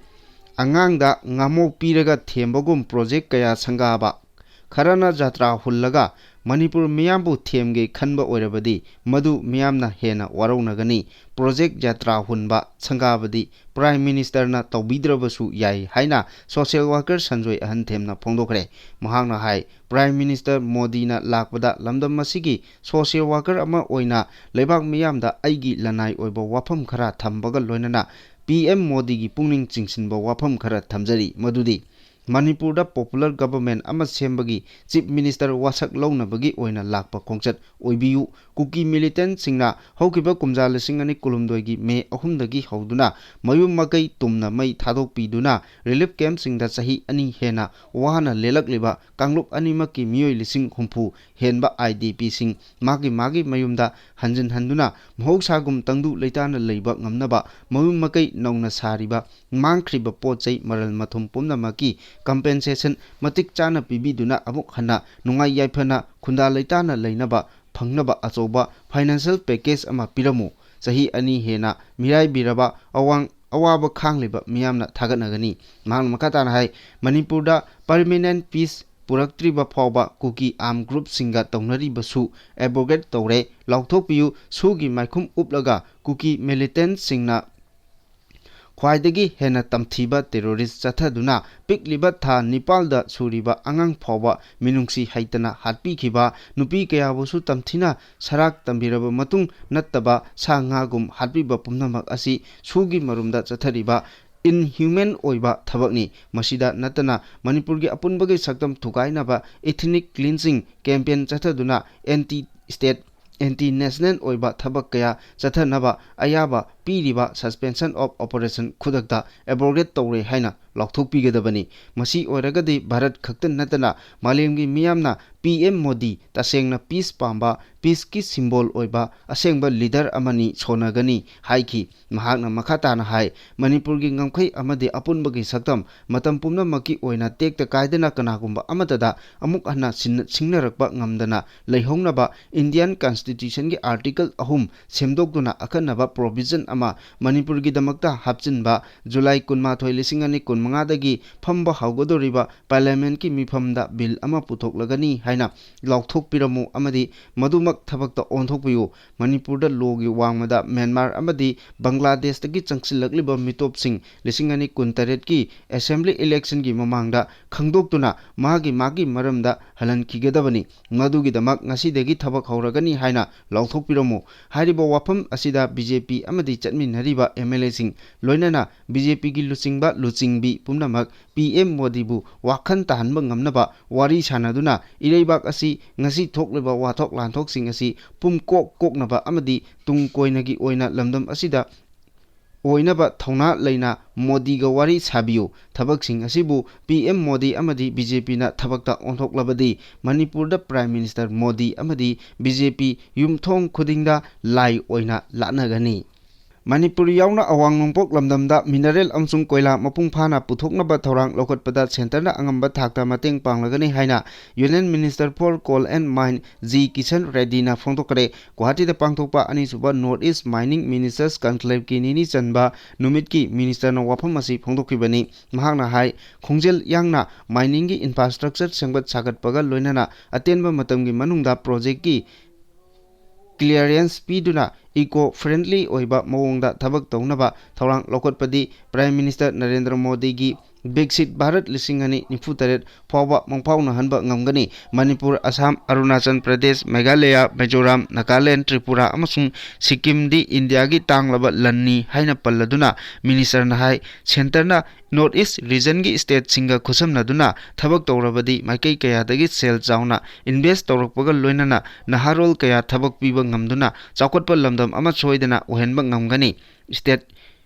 ꯑꯉꯥꯡꯗ ꯉꯥꯃꯣꯛ ꯄꯤꯔꯒ ꯊꯦꯝꯕꯒꯨꯝ ꯄ꯭ꯔꯣꯖꯦꯛ ꯀꯌꯥ ꯁꯪꯒꯥꯕ ꯈꯔꯅ ꯖꯇ꯭ꯔꯥ ꯍꯨꯜꯂꯒ ꯃꯅꯤꯄꯨꯔ ꯃꯤꯌꯥꯝꯕꯨ ꯊꯦꯝꯒꯦ ꯈꯟꯕ ꯑꯣꯏꯔꯕꯗꯤ, ꯃꯗꯨ ꯃꯤꯌꯥꯝꯅ ꯍꯦꯟꯅ ꯋꯥꯔꯧꯅꯒꯅꯤ꯫ ꯄ꯭ꯔꯣꯖꯦꯛ ꯖꯇ꯭ꯔꯥ ꯍꯨꯟꯕ ꯁꯪꯒꯥꯕꯗꯤ Prime Ministerꯅ ꯇꯧꯕꯤꯗ꯭ꯔꯕꯁꯨ ꯌꯥꯏ ꯍꯥꯏꯅ social worker ꯁꯟꯖꯣꯏ ꯑꯍꯟꯊꯦꯝꯅ ꯐꯣꯡꯗꯣꯛꯈ꯭ꯔꯦ꯫ ꯃꯍꯥꯛꯅ ꯍꯥꯏ, Prime Minister ꯃꯣꯗꯤꯅ ꯂꯥꯛꯄꯗ ꯂꯝꯗꯝ ꯑꯁꯤꯒꯤ social worker ꯑꯃ ꯑꯣꯏꯅ ꯂꯩꯕꯥꯛ ꯃꯤꯌꯥꯝꯗ ꯑꯩꯒꯤ ꯂꯅꯥꯏ ꯑꯣꯏꯕ ꯋꯥꯐꯝ ꯈꯔ ꯊꯝꯕꯒ ꯂꯣꯏꯅꯅ P M ꯃꯣꯗꯤꯒꯤ ꯄꯨꯛꯅꯤꯡ ꯆꯤꯡꯁꯤꯟꯕ ꯋꯥꯐꯝ ꯈꯔ ꯊꯝꯖꯔꯤ, ꯃꯗꯨꯗꯤ ꯃꯅꯤꯄꯨꯔꯗ popular government ꯑꯃ ꯁꯦꯝꯕꯒꯤ Chief Minister ꯋꯥꯁꯛ ꯂꯧꯅꯕꯒꯤ ꯑꯣꯏꯅ ꯂꯥꯛꯄ ꯈꯣꯡꯆꯠ ꯑꯣꯏꯕꯤꯌꯨ꯫ ꯀꯨꯀꯤ militantꯁꯤꯡꯅ ꯍꯧꯈꯤꯕ ꯀꯨꯝꯖꯥ ꯂꯤꯁꯤꯡ ꯑꯅꯤ ꯀꯨꯟꯍꯨꯝꯗꯣꯏꯒꯤ ꯃꯦ ꯑꯍꯨꯝꯗꯒꯤ ꯍꯧꯗꯨꯅ ꯃꯌꯨꯝ ꯃꯀꯩ ꯇꯨꯝꯅ ꯃꯩ ꯊꯥꯗꯣꯛꯄꯤꯗꯨꯅ relief campꯁꯤꯡꯗ ꯆꯍꯤ ꯑꯅꯤ ꯍꯦꯟꯅ ꯋꯥꯅ ꯂꯦꯜꯂꯛꯂꯤꯕ ꯀꯥꯡꯂꯨꯞ ꯑꯅꯤꯃꯛꯀꯤ ꯃꯤꯑꯣꯏ ꯂꯤꯁꯤꯡ ꯍꯨꯝꯐꯨ ꯍꯦꯟꯕ I D Pꯁꯤꯡ ꯃꯥꯒꯤ ꯃꯥꯒꯤ ꯃꯌꯨꯝꯗ ꯍꯟꯖꯤꯟꯍꯟꯗꯨꯅ ꯃꯍꯧꯁꯥꯒꯨꯝ ꯇꯪꯗꯨ ꯂꯩꯇꯥꯅ ꯂꯩꯕ ꯉꯝꯅꯕ ꯃꯌꯨꯝ ꯃꯀꯩ ꯅꯧꯅ ꯁꯥꯔꯤꯕ, ꯃꯥꯡꯈ꯭ꯔꯤꯕ ꯄꯣꯠ ꯆꯩ ꯃꯔꯜ ꯃꯊꯨꯝ ꯄꯨꯝꯅꯃꯛꯀꯤ compensation ꯃꯇꯤꯛ ꯆꯥꯅ ꯄꯤꯕꯤꯗꯨꯅ ꯑꯃꯨꯛ ꯍꯟꯅ ꯅꯨꯡꯉꯥꯏ ꯌꯥꯏꯐꯅ ꯈꯨꯟꯗꯥ ꯂꯩꯇꯥꯅ ꯂꯩꯅꯕ ꯐꯪꯅꯕ ꯑꯆꯧꯕ financial package ꯑꯃ ꯄꯤꯔꯝꯃꯨ꯫ ꯆꯍꯤ ꯑꯅꯤ ꯍꯦꯟꯅ ꯃꯤꯔꯥꯏꯕꯤꯔꯕ ꯑꯋꯥꯡ ꯑꯋꯥꯕ ꯈꯥꯡꯂꯤꯕ ꯃꯤꯌꯥꯝꯅ ꯊꯥꯒꯠꯅꯒꯅꯤ꯫ ꯃꯍꯥꯛꯅ ꯃꯈꯥ ꯇꯥꯅ ꯍꯥꯏ, ꯃꯅꯤꯄꯨꯔꯗ permanent peace ꯄꯨꯔꯛꯇ꯭ꯔꯤꯕ ꯐꯥꯎꯕ ꯀꯨꯀꯤ armed groupꯁꯤꯡꯒ ꯇꯧꯅꯔꯤꯕꯁꯨ abrogate ꯇꯧꯔꯦ, ꯂꯥꯎꯊꯣꯛꯄꯤꯌꯨ꯫ ꯁꯨꯒꯤ ꯃꯥꯏꯈꯨꯝ ꯎꯞꯂꯒ ꯀꯨꯀꯤ militantꯁꯤꯡꯅ ꯈ꯭ꯋꯥꯏꯗꯒꯤ ꯍꯦꯟꯅ ꯇꯝꯊꯤꯕ terrorist ꯆꯠꯊꯗꯨꯅ ꯄꯤꯛꯂꯤꯕ ꯊꯥ ꯅꯤꯄꯥꯜꯗ ꯁꯨꯔꯤꯕ ꯑꯉꯥꯡ ꯐꯥꯎꯕ ꯃꯤꯅꯨꯡꯁꯤ ꯍꯩꯇꯅ ꯍꯥꯠꯄꯤꯈꯤꯕ, ꯅꯨꯄꯤ ꯀꯌꯥꯕꯨꯁꯨ ꯇꯝꯊꯤꯅ ꯁꯔꯥꯛ ꯇꯝꯕꯤꯔꯕ ꯃꯇꯨꯡ ꯅꯠꯇꯕ ꯁꯥ ꯉꯥꯒꯨꯝ ꯍꯥꯠꯄꯤꯕ ꯄꯨꯝꯅꯃꯛ ꯑꯁꯤ ꯁꯨꯒꯤ ꯃꯔꯨꯝꯗ ꯆꯠꯊꯔꯤꯕ inhuman ꯑꯣꯏꯕ ꯊꯕꯛꯅꯤ꯫ ꯃꯁꯤꯗ ꯅꯠꯇꯅ ꯃꯅꯤꯄꯨꯔꯒꯤ ꯑꯄꯨꯟꯕꯒꯤ ꯁꯛꯇꯝ ꯊꯨꯒꯥꯏꯅꯕ ethnic cleansing campaign ꯆꯠꯊꯗꯨꯅ anti state, anti national ꯑꯣꯏꯕ ꯊꯕꯛ ꯀꯌꯥ ꯆꯠꯊꯅꯕ ꯑꯌꯥꯕ ꯄꯤꯔꯤꯕ suspension of operation ꯈꯨꯗꯛꯇ abrogate ꯇꯧꯔꯦ ꯍꯥꯏꯅ ꯂꯥꯎꯊꯣꯛꯄꯤꯒꯗꯕꯅꯤ꯫ ꯃꯁꯤ ꯑꯣꯏꯔꯒꯗꯤ ꯚꯥꯔꯠ ꯈꯛꯇ ꯅꯠꯇꯅ ꯃꯥꯂꯦꯝꯒꯤ ꯃꯤꯌꯥꯝꯅ ꯄꯤ ꯑꯦꯝ ꯃꯣꯗꯤ ꯇꯁꯦꯡꯅ peace ꯄꯥꯝꯕ, peaceꯀꯤ symbol ꯑꯣꯏꯕ ꯑꯁꯦꯡꯕ leader ꯑꯃꯅꯤ ꯁꯣꯟꯅꯒꯅꯤ ꯍꯥꯏꯈꯤ꯫ ꯃꯍꯥꯛꯅ ꯃꯈꯥ ꯇꯥꯅ ꯍꯥꯏ, ꯃꯅꯤꯄꯨꯔꯒꯤ ꯉꯝꯈꯩ ꯑꯃꯗꯤ ꯑꯄꯨꯟꯕꯒꯤ ꯁꯛꯇꯝ ꯃꯇꯝ ꯄꯨꯝꯅꯃꯛꯀꯤ ꯑꯣꯏꯅ ꯇꯦꯛꯇ ꯀꯥꯏꯗꯅ ꯀꯅꯥꯒꯨꯝꯕ ꯑꯃꯠꯇꯗ ꯑꯃꯨꯛ ꯍꯟꯅ ꯁꯤꯟꯅ-, ꯁꯤꯡꯅꯔꯛꯄ ꯉꯝꯗꯅ ꯂꯩꯍꯧꯅꯕ Indian Constitutionꯒꯤ Article ꯑꯍꯨꯝ ꯁꯦꯝꯗꯣꯛꯇꯨꯅ ꯑꯈꯟꯅꯕ provision ꯑꯃ ꯃꯅꯤꯄꯨꯔꯒꯤꯗꯃꯛꯇ ꯍꯥꯞꯆꯤꯟꯕ, ꯖꯨꯂꯥꯏ ꯀꯨꯟꯃꯥꯊꯣꯏ, ꯂꯤꯁꯤꯡ ꯑꯅꯤ ꯀꯨꯟꯃꯉꯥꯗꯒꯤ ꯐꯝꯕ ꯍꯧꯒꯗꯧꯔꯤꯕ Parliamentꯀꯤ ꯃꯤꯐꯝꯗ bill ꯑꯃ ꯄꯨꯊꯣꯛꯂꯒꯅꯤ ꯍꯥꯏꯅ ꯂꯥꯎꯊꯣꯛꯄꯤꯔꯝꯃꯨ ꯑꯃꯗꯤ ꯃꯗꯨꯃꯛ ꯊꯕꯛꯇ ꯑꯣꯟꯊꯣꯛꯄꯤꯌꯨ꯫ ꯃꯅꯤꯄꯨꯔꯗ ꯂꯣꯒꯤ ꯋꯥꯡꯃꯗ ꯃ꯭ꯌꯥꯟꯃꯥꯔ ꯑꯃꯗꯤ ꯕꯪꯒ꯭ꯂꯥꯗꯦꯁꯇꯒꯤ ꯆꯪꯁꯤꯜꯂꯛꯂꯤꯕ ꯃꯤꯇꯣꯞꯁꯤꯡ ꯂꯤꯁꯤꯡ ꯑꯅꯤ ꯀꯨꯟꯇꯔꯦꯠꯀꯤ Assembly electionꯒꯤ ꯃꯃꯥꯡꯗ ꯈꯪꯗꯣꯛꯇꯨꯅ ꯃꯥꯒꯤ ꯃꯥꯒꯤ ꯃꯔꯝꯗ ꯍꯜꯍꯟꯈꯤꯒꯗꯕꯅꯤ꯫ ꯃꯗꯨꯒꯤꯗꯃꯛ ꯉꯁꯤꯗꯒꯤ ꯊꯕꯛ ꯍꯧꯔꯒꯅꯤ ꯍꯥꯏꯅ ꯂꯥꯎꯊꯣꯛꯄꯤꯔꯝꯃꯨ꯫ ꯍꯥꯏꯔꯤꯕ ꯋꯥꯐꯝ ꯑꯁꯤꯗ ꯕꯤ ꯖꯦ ꯄꯤ ꯑꯃꯗꯤ ꯆꯠꯃꯤꯟꯅꯔꯤꯕ ꯑꯦꯝ ꯑꯦꯜ ꯑꯦꯁꯤꯡ, ꯂꯣꯏꯅꯅ ꯕꯤ ꯖꯦ ꯄꯤꯒꯤ ꯂꯨꯆꯤꯡꯕ ꯂꯨꯆꯤꯡꯕꯤ ꯄꯨꯝꯅꯃꯛ ꯄꯤ ꯑꯦꯝ ꯃꯣꯗꯤꯕꯨ ꯋꯥꯈꯜ ꯇꯥꯍꯟꯕ ꯉꯝꯅꯕ ꯋꯥꯔꯤ ꯁꯥꯟꯅꯗꯨꯅ ꯏꯔꯩꯕꯥꯛ ꯑꯁꯤ ꯉꯁꯤ ꯊꯣꯛꯂꯤꯕ ꯋꯥꯊꯣꯛ ꯂꯥꯟꯊꯣꯛꯁꯤꯡ ꯑꯁꯤ ꯄꯨꯝꯀꯣꯛ ꯀꯣꯛꯅꯕ ꯑꯃꯗꯤ ꯇꯨꯡ ꯀꯣꯏꯅꯒꯤ ꯑꯣꯏꯅ ꯂꯝꯗꯝ ꯑꯁꯤꯗ ꯑꯣꯏꯅꯕ ꯊꯧꯅꯥ ꯂꯩꯅ ꯃꯣꯗꯤꯒ ꯋꯥꯔꯤ ꯁꯥꯕꯤꯌꯨ꯫ ꯊꯕꯛꯁꯤꯡ ꯑꯁꯤꯕꯨ ꯄꯤ ꯑꯦꯝ ꯃꯣꯗꯤ ꯑꯃꯗꯤ ꯕꯤ ꯖꯦ ꯄꯤꯅ ꯊꯕꯛꯇ ꯑꯣꯟꯊꯣꯛꯂꯕꯗꯤ ꯃꯅꯤꯄꯨꯔꯗ Prime Minister ꯃꯣꯗꯤ ꯑꯃꯗꯤ ꯕꯤ ꯖꯦ ꯄꯤ ꯌꯨꯝꯊꯣꯡ ꯈꯨꯗꯤꯡꯗ ꯂꯥꯏ ꯑꯣꯏꯅ ꯂꯥꯠꯅꯒꯅꯤ꯫ ꯃꯅꯤꯄꯨꯔ ꯌꯥꯎꯅ ꯑꯋꯥꯡ ꯅꯣꯡꯄꯣꯛ ꯂꯝꯗꯝꯗ mineral ꯑꯃꯁꯨꯡ ꯀꯣꯏꯂꯥ ꯃꯄꯨꯡ ꯐꯥꯅ ꯄꯨꯊꯣꯛꯅꯕ ꯊꯧꯔꯥꯡ ꯂꯧꯈꯠꯄꯗ centreꯅ ꯑꯉꯝꯕ ꯊꯥꯛꯇ ꯃꯇꯦꯡ ꯄꯥꯡꯂꯒꯅꯤ ꯍꯥꯏꯅ Union Minister for Coal and Mine G Kishan ꯔꯦꯗꯤꯅ ꯐꯣꯡꯗꯣꯛꯈ꯭ꯔꯦ꯫ ꯒꯨꯋꯥꯍꯥꯇꯤꯗ ꯄꯥꯡꯊꯣꯛꯄ ꯑꯅꯤꯁꯨꯕ North East Mining Ministers Conclaveꯀꯤ ꯅꯤꯅꯤ ꯆꯟꯕ ꯅꯨꯃꯤꯠꯀꯤ ministerꯅ ꯋꯥꯐꯝ ꯑꯁꯤ ꯐꯣꯡꯗꯣꯛꯈꯤꯕꯅꯤ꯫ ꯃꯍꯥꯛꯅ ꯍꯥꯏ, ꯈꯣꯡꯖꯦꯜ ꯌꯥꯡꯅ miningꯒꯤ infrastructure ꯁꯦꯝꯒꯠ ꯁꯥꯒꯠꯄꯒ ꯂꯣꯏꯅꯅ ꯑꯇꯦꯟꯕ ꯃꯇꯝꯒꯤ ꯃꯅꯨꯡꯗ projectꯀꯤ clearance ꯄꯤꯗꯨꯅ eco friendly ꯑꯣꯏꯕ ꯃꯑꯣꯡꯗ ꯊꯕꯛ ꯇꯧꯅꯕ ꯊꯧꯔꯥꯡ ꯂꯧꯈꯠꯄꯗꯤ Prime Minister ꯅꯔꯦꯟꯗ꯭ꯔ ꯃꯣꯗꯤꯒꯤ ꯕꯤꯛꯁꯤꯠ ꯚꯥꯔꯠ ꯂꯤꯁꯤꯡ ꯑꯅꯤ ꯅꯤꯐꯨ ꯇꯔꯦꯠ ꯐꯥꯎꯕ ꯃꯪꯐꯥꯎꯅꯍꯟꯕ ꯉꯝꯒꯅꯤ꯫ ꯃꯅꯤꯄꯨꯔ, ꯑꯁꯥꯝ, ꯑꯔꯨꯅꯥꯆꯜ ꯄ꯭ꯔꯗꯦꯁ, ꯃꯦꯘꯥꯂꯌꯥ, ꯃꯤꯖꯣꯔꯥꯝ, ꯅꯥꯒꯥꯂꯦꯟ, ꯇ꯭ꯔꯤꯄꯨꯔꯥ ꯑꯃꯁꯨꯡ ꯁꯤꯛꯀꯤꯝꯗꯤ ꯏꯟꯗꯤꯌꯥꯒꯤ ꯇꯥꯡꯂꯕ ꯂꯟꯅꯤ ꯍꯥꯏꯅ ꯄꯜꯂꯗꯨꯅ ꯃꯤꯅꯤꯁꯇꯔꯅ ꯍꯥꯏ, ꯁꯦꯟꯇꯔꯅ ꯅꯣꯔꯠ ꯏꯁ ꯔꯤꯖꯟꯒꯤ ꯁ꯭ꯇꯦꯠꯁꯤꯡꯒ ꯈꯨꯠꯁꯝꯅꯗꯨꯅ ꯊꯕꯛ ꯇꯧꯔꯕꯗꯤ ꯃꯥꯏꯀꯩ ꯀꯌꯥꯗꯒꯤ ꯁꯦꯜ ꯆꯥꯎꯅ ꯏꯟꯚꯦꯁ ꯇꯧꯔꯛꯄꯒ ꯂꯣꯏꯅꯅ ꯅꯍꯥꯔꯣꯜ ꯀꯌꯥ ꯊꯕꯛ ꯄꯤꯕ ꯉꯝꯗꯨꯅ ꯆꯥꯎꯈꯠꯄ ꯂꯝꯗꯝ ꯑꯃ ꯁꯣꯏꯗꯅ ꯑꯣꯏꯍꯟꯕ ꯉꯝꯒꯅꯤ꯫ ꯁ꯭ꯇꯦꯠ